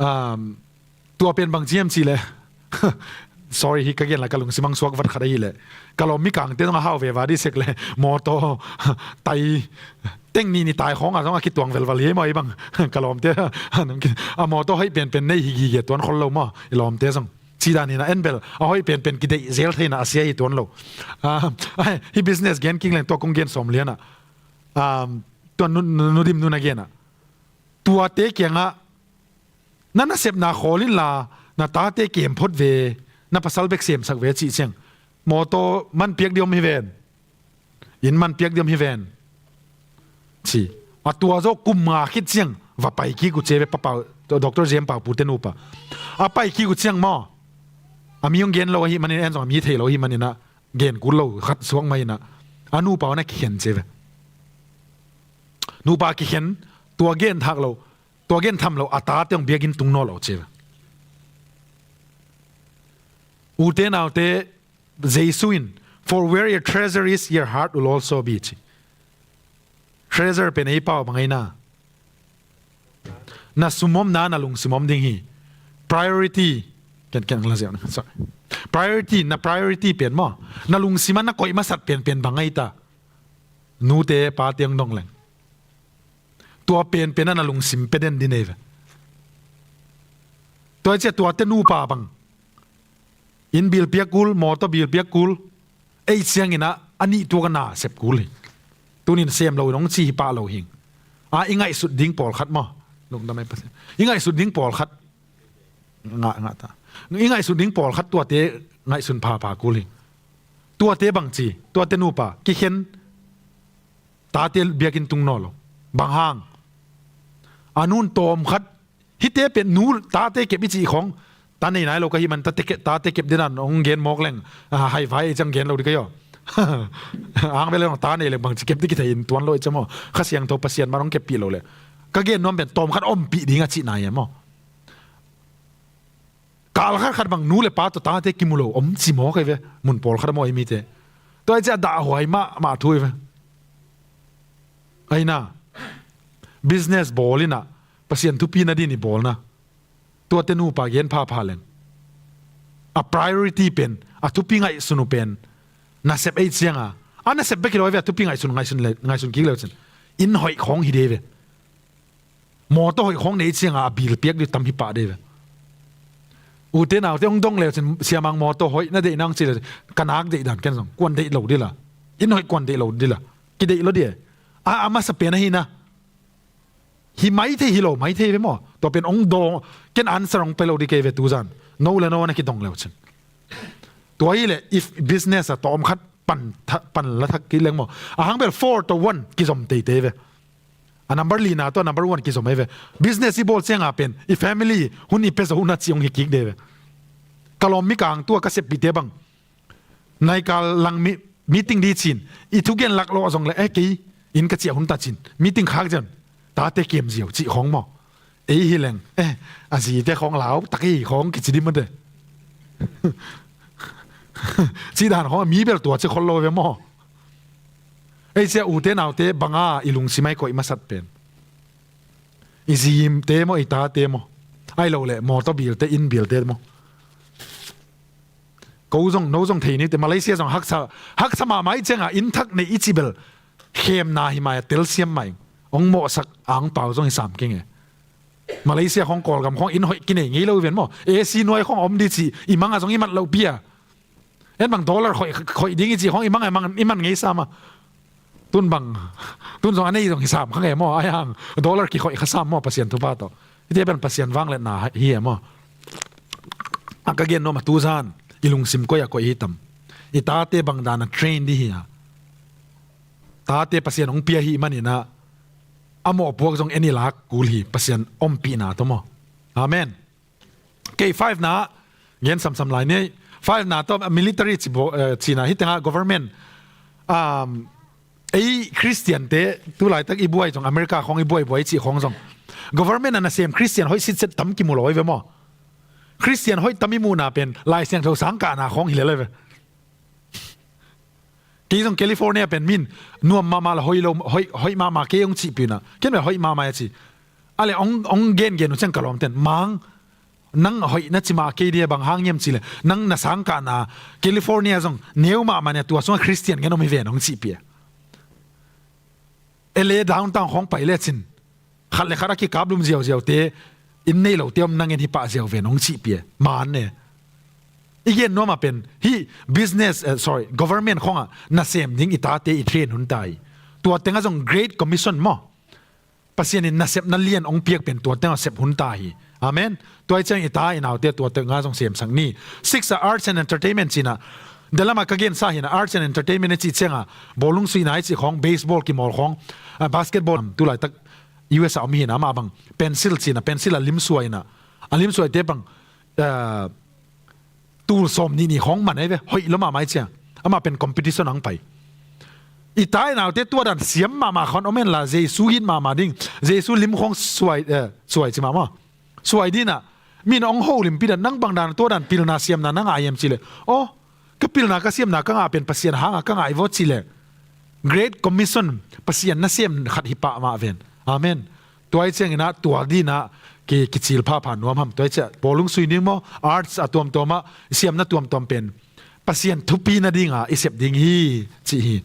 Um, tua pen bang ciam ci le. Sorry, hi ka gen la ka lungsim ang suak vat khat ahi le. Ka lawm mi kangte zong a hau ve va di sek le. Mawtaw, tai, teng ni ni tai khawng a zong a kituang velval hi maw i bang. Ka lawmte, a mawtaw hoih penpen nei hi gige tuan khol lo maw. I lawmte zong. Ci dan hina en bel, a hoih penpen kideih zel theina a sia hi tuan lo. Ah, ai, hi business gen kik leng tua kong gen sawm liana. Um, tua Nu, Nu, Nu Dim Nu na gena. Tuate kiangah, na nasepna khawl inla, na tate kem phot ve, na pasal bek semsak ve cih ciang. Mawtaw man piak diom hi ven. Inn man piak diom hi ven. Ci. A tua zawh kum nga khit ciang, va pai kik uh ci ve Papa, Doctor Jem Pau pute nupa. A pai kik uh ciang maw. A mi hong gen lo ahi manin, en zong a mi thei lo ahi manin a, gen kul lo, khat suak mai ina. A nupa uh na kikhen ci ve. Nupa kikhen, tua gen thak lo. Tua gen tham lo, a tate hong biakinn tung naw lo ci ve. Ute naute, Jesu in, "For where your treasure is, your heart will also be," ci. Treasure pen ei pau bang ei na. Na sum omna, na lungsim om ding hi. Priority. Ken, ken la ziau na. Sorry. Priority, na priority pen maw. Na lungsim a na koih masat pen, pen bang ei ta. Nute, pate hong dong leng. Tua penpen a na lungsim pia den din ei ve. Tua i cia tuate nupa bang. Inn bil piak kul, mawtaw bil piak kul. Ei ciangin a, a nih tuk a na sep kul hi. Tunin sem lo in hong ci hi pah lo hing. A i ngaihsut ding pawlkhat maw. Lungdam ei Pasian. I ngaihsut ding pawlkhat. Ngah, ngah ta. I ngaihsut ding pawlkhat tuate ngaihsun phapha kul hi. Tuate bang ci, tuate nupa, kikhen. Tate biakinn tung naw lo. Bang hang. A nun tawm khat. Hihte pen nu tate kep i cih khawng. Ta nei nai lo ka hi man, tate kep, tate kep dena hong gen mawk leng. Ah, hai vai i ciang gen lo di ka yaw. Ang ve leng ta nei leng bang ci kep di kithei in tuan lo i ciang maw. Kha Siangtho Pasian man hong keppih lo le. Ka gen nuam pen tawm khat ompih ding a cih nai e maw. Kal khat khat bang nu le pa tawh tate kimu lo om ci mawk ei ve. Mun pawl khat a maw ei mite. Tua i cia dahhuai mahmah thu ei ve. Aina. Business bawl ina. Pasian thupi na din i bawlna. Tuate nupa gen phapha leng. A priority pen. A thupi ngaihsun uh pen. Na sep ei cianga. A na sep bek hi lo ei ve a thupi ngaihsun, ngaihsun le, ngaihsun kik leu cin. Inn hoih khawng hi dei ve. Mawtaw hoih khawng nei cianga a bil piak dih tam hi pah dei ve. Ute naute hong dong leu cin siamang mawtaw hoih na deih nang ci leu cin. Ka nak deih dan ken zong. Kuan deih lo dih la. Inn hoih kuan deih lo dih la. Kideih lo dih e. A, a masa pen ahi na. Hi mai thei hi lo mai thei ve maw. Tua pen hong dong. Ken answer hong pe lo dih kei ve tuzan. No le no na kidong leu cin. Tua hi le if business a tawm khat pan, pan la thak kik leng maw. A hang bel four to one kizom teitei ve. A number lina tawh a number one kizom ei ve. Business i bawl cianga pen i family hun i pia zo hun a ci hong hi kik de ve. Ka lawm mikang tua ka seppihte bang. Naikal lang mi, meeting di cin. I thugen laklawh zong le eh kei inn ka ciah hun ta cin. Meeting khak cian. Tate kem ziau cih khawng maw. Ei hi leng. Eh, a zite khawng lau tak ei khawng kici di mate. Cih dan khawng a mi bel tua ci khol lo ve maw. Ei cia ute naute banga i lungsim ai koih masat pen. I zite maw, i tate maw, ai lo le mawtaw bilte, inn bilte maw. Ko zong, no zong thei ni te, Malaysia zong haksa, haksa mahmah i cianga inn thak nei i ci bel khemna hi mai a telsiam mai. Ong mawhsak angpau zong hi sam keng e. Malaysia khong Kawlgam khong inn hoih kinei ngei lo i ven maw. A C nuai khong om di ci, i manga zong i mat lo pia. En bang dollar khoih, khoih ding i ci khong i manga i man, i man ngei sam a. Tun bang, tun zong a nei zong hi sam kha ngei maw, ai hang dollar kikhoih kha sam maw, Pasian thupha tawh. Hite pen Pasian vangliatna hi e maw. A ka gen nuam a tu zan i lungsim koi a koih hi tam. I tate bang dan a train di hi a. Tate Pasian hong pia hi manin a, a mawhpuak zong en i lak kul hi, Pasian ompihna tawh maw. Amen. Kei five na gen samsam lai ni. Five na tawh military ci bo, eh, cina hi tengah government, um, ei Christian te tu laitak i buai zong America khong i buai buai cih khong zong government a nasem Christian hoih sitset tam kimu lo i ve maw. Christian hoih tam i muhna pen Lai Siangtho sangkahna khong hi lel i ve. Kei zong California pen min nuam mahmah la hoih lo, hoih, hoih mahmah kei hong cihpih na. Ken bel hoih mahmah a ci. A le hong, hong gengen uh ciang ka lawmten, Mang, nang hoih na ci mah kei dia, bang hang hiam ci le, nang na sangkahna California zong neu mahmah nia, tua sungah Christian ngen om hi ven hong cihpih a. L A downtown khong pai lecin khat le khat a kikaplum ziauziaute, inn nei lote om nang en hi pah ziau ven hong cihpih e. Maan ne. I gen nuam a pen hih business, eh, sorry, government khongah nasem ding i tate i train hun ta hi. Tua tengah zong Great Commission maw, Pasian in nasepna lian hong piak pen tua tengah sep hun ta hi. Amen. Tua i ciang i ta i naute tua tengah zong semsak ni. Six a arts and entertainment cina. Dalamah ka gensa hina, arts and entertainment i cih cianga bawlung suihna i cih khong, baseball kimawl khong, ah, basketball, tu laitak U S a om hina, amah bang pencil cina, pencil a limsuaina, a limsuaite bang, ah, tul sawm nih nih khong man ei ve, hoih lo mahmah i ciang. Amah pen competition ang pai. I ta i naute tua dan siam mahmah khon om en la, Jesu it mahmah ding, Jesu lim khong suai, eh, suai ci mahmah. Suai dinah, min hong holimpi dan, nang bang dan tua dan pilna siamna na ngah hiam ci le. Oh, ka pilna ka siamna ka ngah pen Pasian hanga ka ngah i vawt ci le. Great Commission, Pasian nasem khat hi pah mah ven. Amen. Tua i cianginah tua dinah ki, kicil phapha nuam ham. Tua i ciah bawlung sui ding maw, arts a tuamtuamah, siamna tuamtuam pen Pasian thupi nadinga i sep ding hi, ci hi.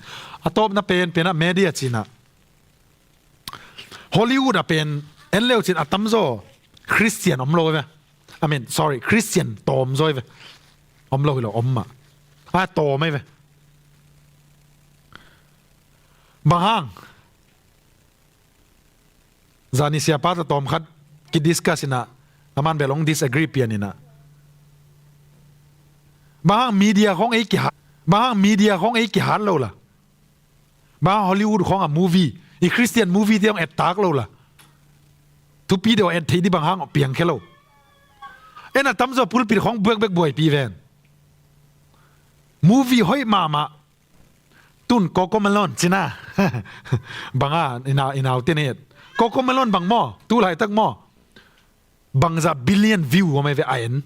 A tawpna pen, penah media cinah. Hollywood a pen en leu cin a tamzaw Christian om lo ve. I mean, sorry, Christian tawm zaw ve. Om lo hi lo, om mah. A tawm ei ve. Bang hang? Zani siapa ta tawm khat ki discuss inah, aman bel hong disagree pian inah. Bang hang media khong ei kihat, bang hang media khong ei kihat lo la. Bang Hollywood khong a movie, i Christian movie te hong ettak lo la. Thupi deuh a et theih di bang hang piang khe lo. En a tamzaw pulpit khong buek bek buaipi ven. Movie hoih mahmah. Tun Cocomelon cina. Banga i nau, i naute ne et. Cocomelon bang maw, tu laitak maw. Bangzah billion view om ei ve a en.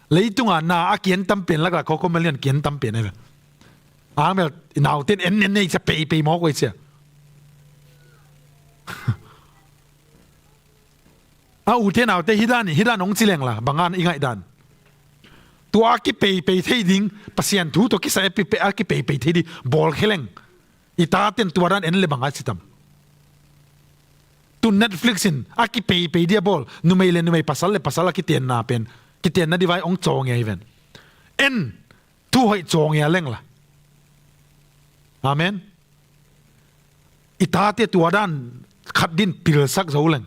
Leitunga na a kian tam pen lakla Cocomelon kian tam pen ei ve. Ang bel i nauten en en nei cia peipei mawk oi cia. A ute naute hi dan, hi dan hong ci leng la, bang an i ngaih dan. Tua a kipeipei thei ding, Pasian thu tawh kisai a kipeipei thei ding, bawl khe leng. I taten tua dan en le bang a ci tam. Tu Netflix in a kipeipei dia bawl, numei le numei, pasal le pasal a kitenna pen, kitenna divai hong cawng ei ven. En, thu hoih cawng ei a leng la. Amen. I tate tua dan khat din pilsak zo leng.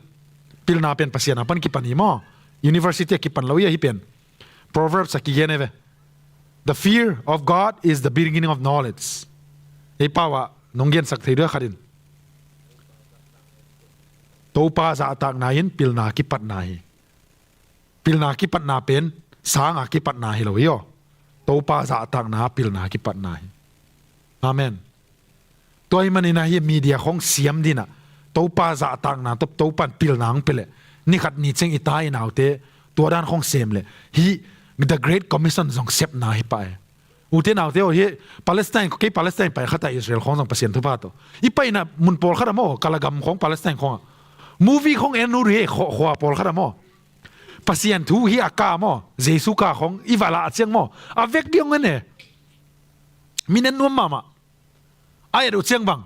Pilna pen Pasian a pan kipan hi maw. University a kipan lo hi a hi pen. Proverbs a kigen ei ve. The fear of God is the beginning of knowledge. Ei pau ah nong gensak thei dua khat in. Topa zahtakna in pilna kipatna hi. Pilna kipatna pen sanga kipatna hi lo hi aw. Topa zahtakna pilna kipatna hi. Amen. Tua i manin ahi media khong siam dinah Topa zahtakna tawh Topan pilna ang pia leh ni khat ni ciang i ta i naute tua dan khong sem leh hih The Great Commission zong sepna hi pah e. Ute naute aw, hi Palestine, kei Palestine pai khat a, Israel khong zong Pasian thupha tawh i paina mun pawlkhat a maw, kala gam khong Palestine khongah Movie khong en nu ri khua, khua pawlkhat a maw. Pasian thu hi a ka maw. Jesu ka khong i va lah ciang maw. A vek ding hong en e. Min en nuam mahmah. A et uh ciang bang.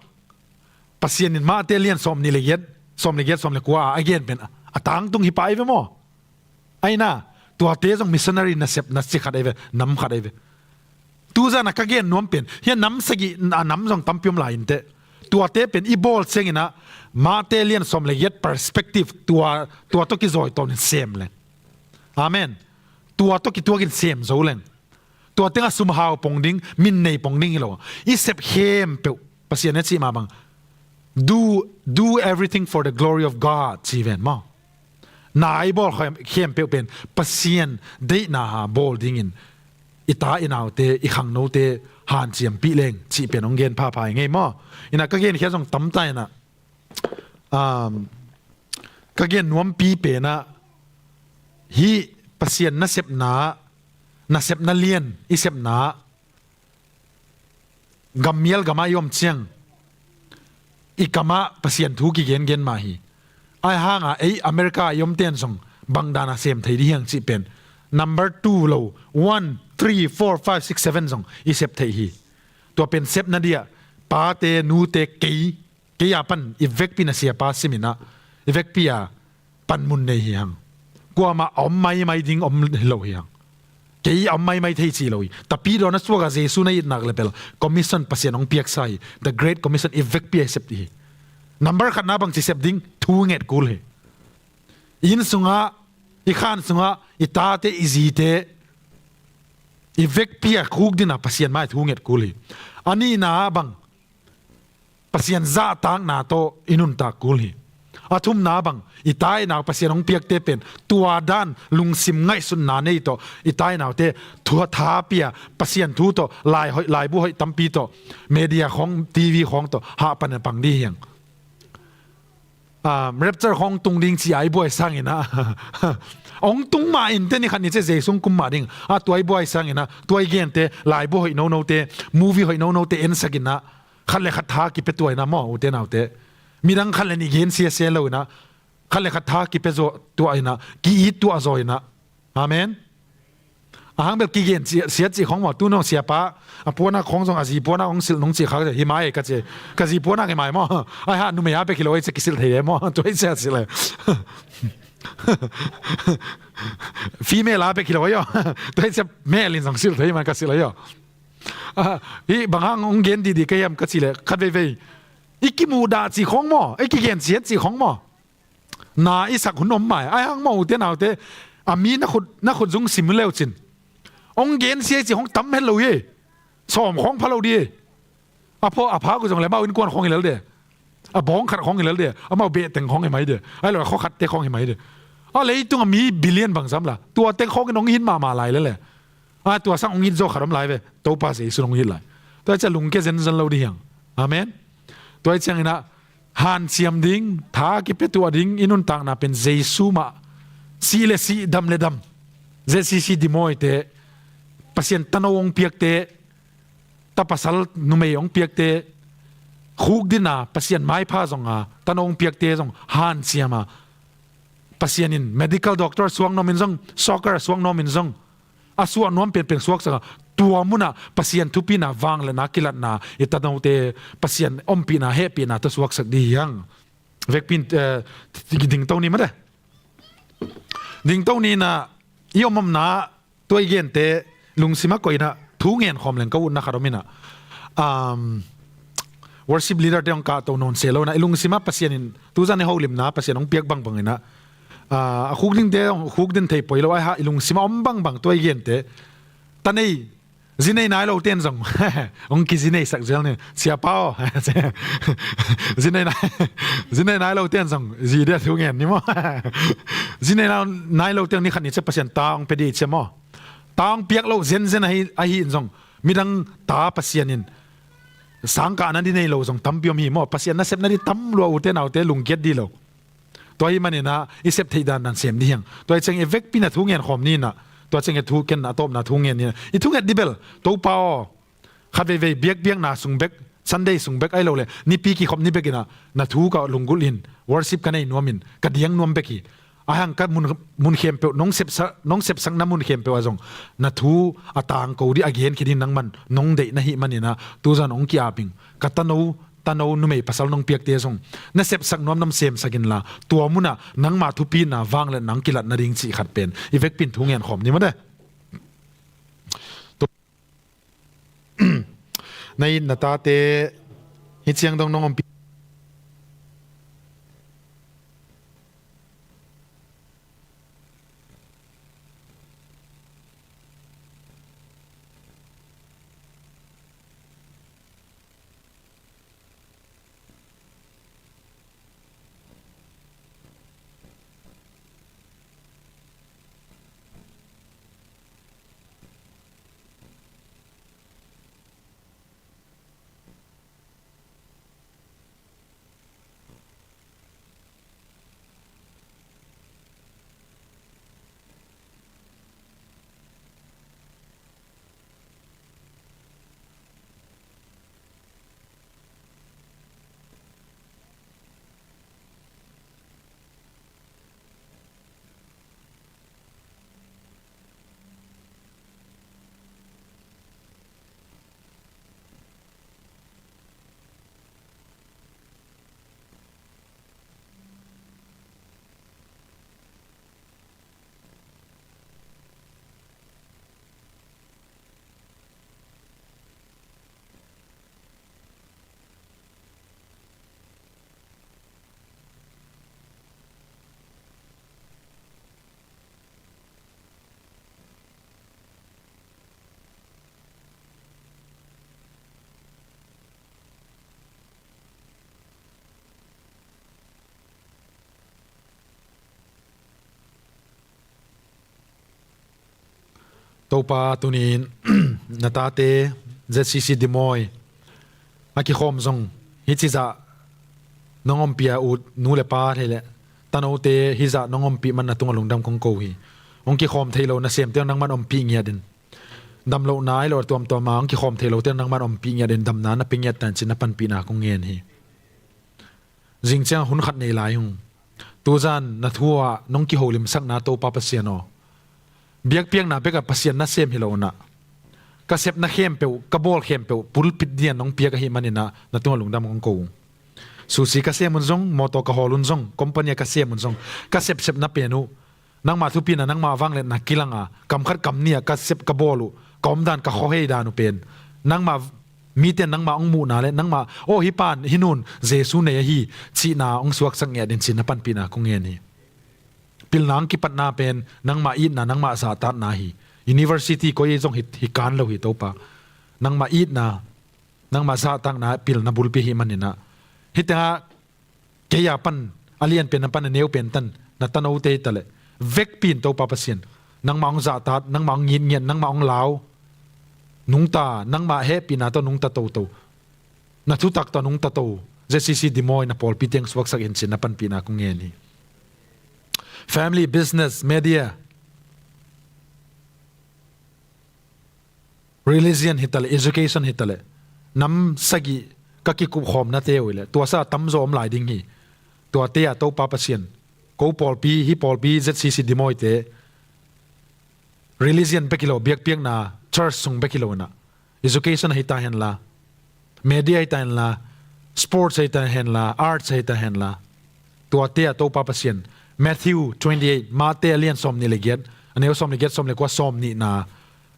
Pasian in Mate lian sawm nih le giat, sawm le giat, sawm le kua a gen pen a tangtung hi pah ei ve maw. Aina, tuate zong missionary nasep, na ci khat ei ve, nam khat ei ve. Tuzan a ka gen nuam pen, hia nam sagih a nam zong tampi om lai inteh. Tuate pen i bawl ciangin ah, Mate lian sawm le giat perspective, tua, tua tawh kizawi tawnin sem leng. Amen. Tua tawh kituakin sem zo leng. Tua tengah sum hau pong ding, min nei pong ding hi lo. I sep khempeuh, Pasian a cih mah bang. Do, do everything for the glory of God, ci ven maw. Na i bawl khem-, khempeuh pen, Pasian deihna ha bawl dingin, i ta i naute, i khangnote, hanciampih leng, cih pen hong gen phapha i ngei maw. Ina ka gen khia zong tamta ina, um, ka gen nuampi pena, hi Pasian nasepna, nasepna lian, i sepna, gammial gamah i om ciang, i kamah Pasian thu kigengen mah hi. Ai hanga, ei America i om ten zong, bangdana sem thei di hiang cih pen. Number two lo, one, three, four, five, six, seven zong, i sep thei hi. Tua pen sepna dia, pate, nute, kei, kei a pan, i vekpi na siapa siminah, i vekpi a, panmun nei hi hang. Kuamah a om maimai ding om hi lo hi hang. Kei a om maimai thei ci lo hi. Tapi dawn a suak a Jesu na itnak le pel. Commission Pasian hong piaksa hi. The Great Commission i vekpi a i sep hi. Number khatna bangci sep ding thu nget kul hi. Inn sungah, i khan sungah, i tate, i zite, i vekpi a khuk dina Pasian mai thu nget kul hi. A nihna bang, Pasian zahtakna tawh i nuntak kul hi. A thumna bang, i tai nau Pasian hong piakte pen, tua dan lungsim ngaihsutna nei tawh, i tai naute, thua tha pia, Pasian thu tawh, lai hoih, laibu hoih tampi tawh, media khawng, T V khawng tawh, hahpan a pang di hiang. Ah, rapture khawng tung ding ci a i buai sangin ah. Hong tung ma in te ni khat ni ce Jesu hong kum ma ding. Ah, tua i buai sangin ah, tua i gente, laibu hoih nonote, movie hoih nonote, en sakin ah, khat le khat tha kipia tuah ina maw, ute naute. Midang khat le nih gen siasia lo ina, khat le khat tha kipia zaw tuah ina, ki-it tuah zaw ina. Amen. A hang bel kigen sia, sia cih khong maw, tu nong siapa, a puana khong zong a zi puana hong silh nong cih khak hi mai ka ci. Ka zi puana hi mai maw. Ai ha, numei a pek hi lo ei ci kisilh thei e maw. Tu ei sia silh e. Female a pek hi lo ei aw. Tu ei sia male in zong silh thei man ka silh ei aw. Ah, hi bang hang hong gen didi ka hiam ka cih leh, khat veivei. I kimuhdah cih khong maw, i kigen ciat cih khong maw. Na i sak hun om mai, ai hang maw ute naute, a mi na khut, na khut zung sim leu cin. Hong gen sia cih khong tam het lo hi. Sawm khong pha lo di. A pho, a pha ku zong le mau innkuan khong hi lel de. A bawng khat khong hi lel de, amau behteng khong hi mai de. Ai lo, a khaw khatte khong hi mai de. A leitung a mi billion bang zam la. Tua teng khong in hong hin mahmah lai lele. A tua sang hong it zaw khat om lai ve. Topa Jesu hong it lai. Tua ciang lungkia zenzen lo di hiang. Amen. Tua ciang ina hanciam ding, tha kipia tuah ding, i nuntakna pen Jesu mah. Sih le sih, dam le dam. Z C C dimawite. Pasian tano hong piakte. Tapasal numei hong piakte, khukdina Pasian maipha zonga, tano hong piakte zong hanciama. Pasian in medical doctor suak nuamin zong, soccer suak nuamin zong, a suah nuam penpen suaksaka, tua muna Pasian thupina, vangliatna, kilatna, i tanote Pasian ompihna, hehpihna tawh suaksak di hiang. Vekpin, eh, dingto ni mate. Dingto ni na, i om omna, tua i gente, lungsima koina, thu ngen khawm leng ka utna khat om ina. Um, worship leader te hong kahto nawn se lo na, i lungsima Pasian in, tuzan i holimna, Pasian hong piak bangbang ina. Ah, a khukdingte, hong khukdin thei poi lo, ai ha, i lungsima om bangbang tua i gente. Tanei, zinei nai lo ten zong. Hong kizinei sak zel ni, siapa aw. Zinei nai, zinei nai lo ten zong, zi dia thu ngen ni maw. Zinei nai, nai lo ten ni khat ni cia Pasian ta hong pia di cia maw. Ta hong piak lo zenzen ahi, ahi in zong. Midang ta Pasian in. Sangkahna di nei lo zong tampi om hi maw. Pasian nasepna di tam lua ute naute lungkiat di lo. Tua hi manina, i sep theih dandan sem di hiang. Tua hi ciang i vekpi na thu ngen khawm ni na. Tua ciang i thu ken a tawpna thu ngen ni na. I thu nget di bel, Topa aw. Khat veivei biakbiakna sung bek. Sunday sung bek ahi lo le, nipi kikhop ni bek in ah, na thu ka lunggulh in, worship ka nei nuam in, ka diang nuam bek hi. Ahang ka mun, mun khempeuh, nong sepsa-, nong sepsakna mun khempeuh ah zong, na thu a tangko ding, a genkhe ding nangman nong deih na hih manin ah, tuzan hong ki-ap ing. Ka tano, tano numei pasal nong piakte zong, na sepsak nuam nuam semsak inla, tua munah nangmah thupina, vangliatna hong kilat nading cih khat pen i vekpi in thu ngen khawm ni maw te. Na it na tate hih ciang dong nong ompih. Topa, tuni-in na tate Z C C Dimoy a kikhawm zong hih cizah nong ompih a ut nu le pa thei le tanote hih zah nong ompih man na tungah lungdam kong ko hi. Hong kikhawm thei lo nasemte nangman ompih ngiat in, damlohna ahi lo a tuamtuam a hong kikhawm thei lote nangman ompih ngiat in, damna na pia ngiat ta in ci-in na panpihna kong ngen hi. Zing ciang hun khat nei lai hung. Tuzan na thu ah nong kiholimsakna Topa Pasian aw, biakpiakna bekah Pasian nasem hi lo un ah, ka sepna khempeuh, ka bawl khempeuh pulpit dingin nong piak ahih manin ah na tungah lungdam kong ko uh. Susi ka sem un zong, mawtaw ka hawl un zong, company ah ka sem un zong, ka sepsepna pen uh nangmah thupina, nangmah vangliatna kilang a, kam khat kam nih ah ka sep ka bawl uh, ka omdan, ka khuahei dan uh pen nangmah, mite in nangmah hong muhna le nangmah, aw, hih pa in, hih nu in Jesu nei ahi cihna hong suaksak ngiat in ci-in na panpihna kong ngen hi. Pilna hong kipatna pen nangmah itna, nangmah zahtakna hi. University koi zong hi, hi kan lo hi Topa. Nangmah itna, nangmah zahtakna pilna bulpi ahih manin ah, hih tengah kei a pan, a lianpen a pan a neupen tan, na tanote hi ta leh vekpi in Topa Pasian, nangmah hong zahtak, nangmah hong ngitngiat, nangmah hong lau, nungta, nangmah hehpihna tawh nungta toto, na thutak tawh nungta to Z C C Dimoy na pawlpi teng suaksak in ci-in na panpihna kong ngen hi. Family, business, media, religion hi ta leh, education hi ta leh, nam sagih ka kikupkhawmnate uh hi leh, tua sa tamzaw om lai ding hi. Tuate ah Topa Pasian, ko pawlpi, hih pawlpi Z C C Dimoy-te, religion bek hi lo, biakpiakna, church sung bek hi lo in ah, education ahi ta henla, media ahi ta henla, sports ahi ta henla, arts ahi ta henla, tuate ah Topa Pasian, Matthew twenty-eight, Mate a lian sawmnih le giat, a neu sawmnih le giat, sawmnih le kua, sawmnihna,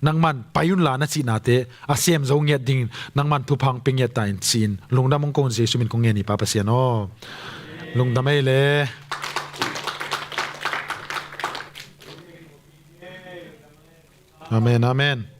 nangman pai unla na cihnate a sem zo ngiat dingin nangman thupha hong pia ngiat ta in ci-in lungdam hong ko un, Jesu min kong ngen hi Pa Pasian aw. Lungdam ei le. Amen, amen.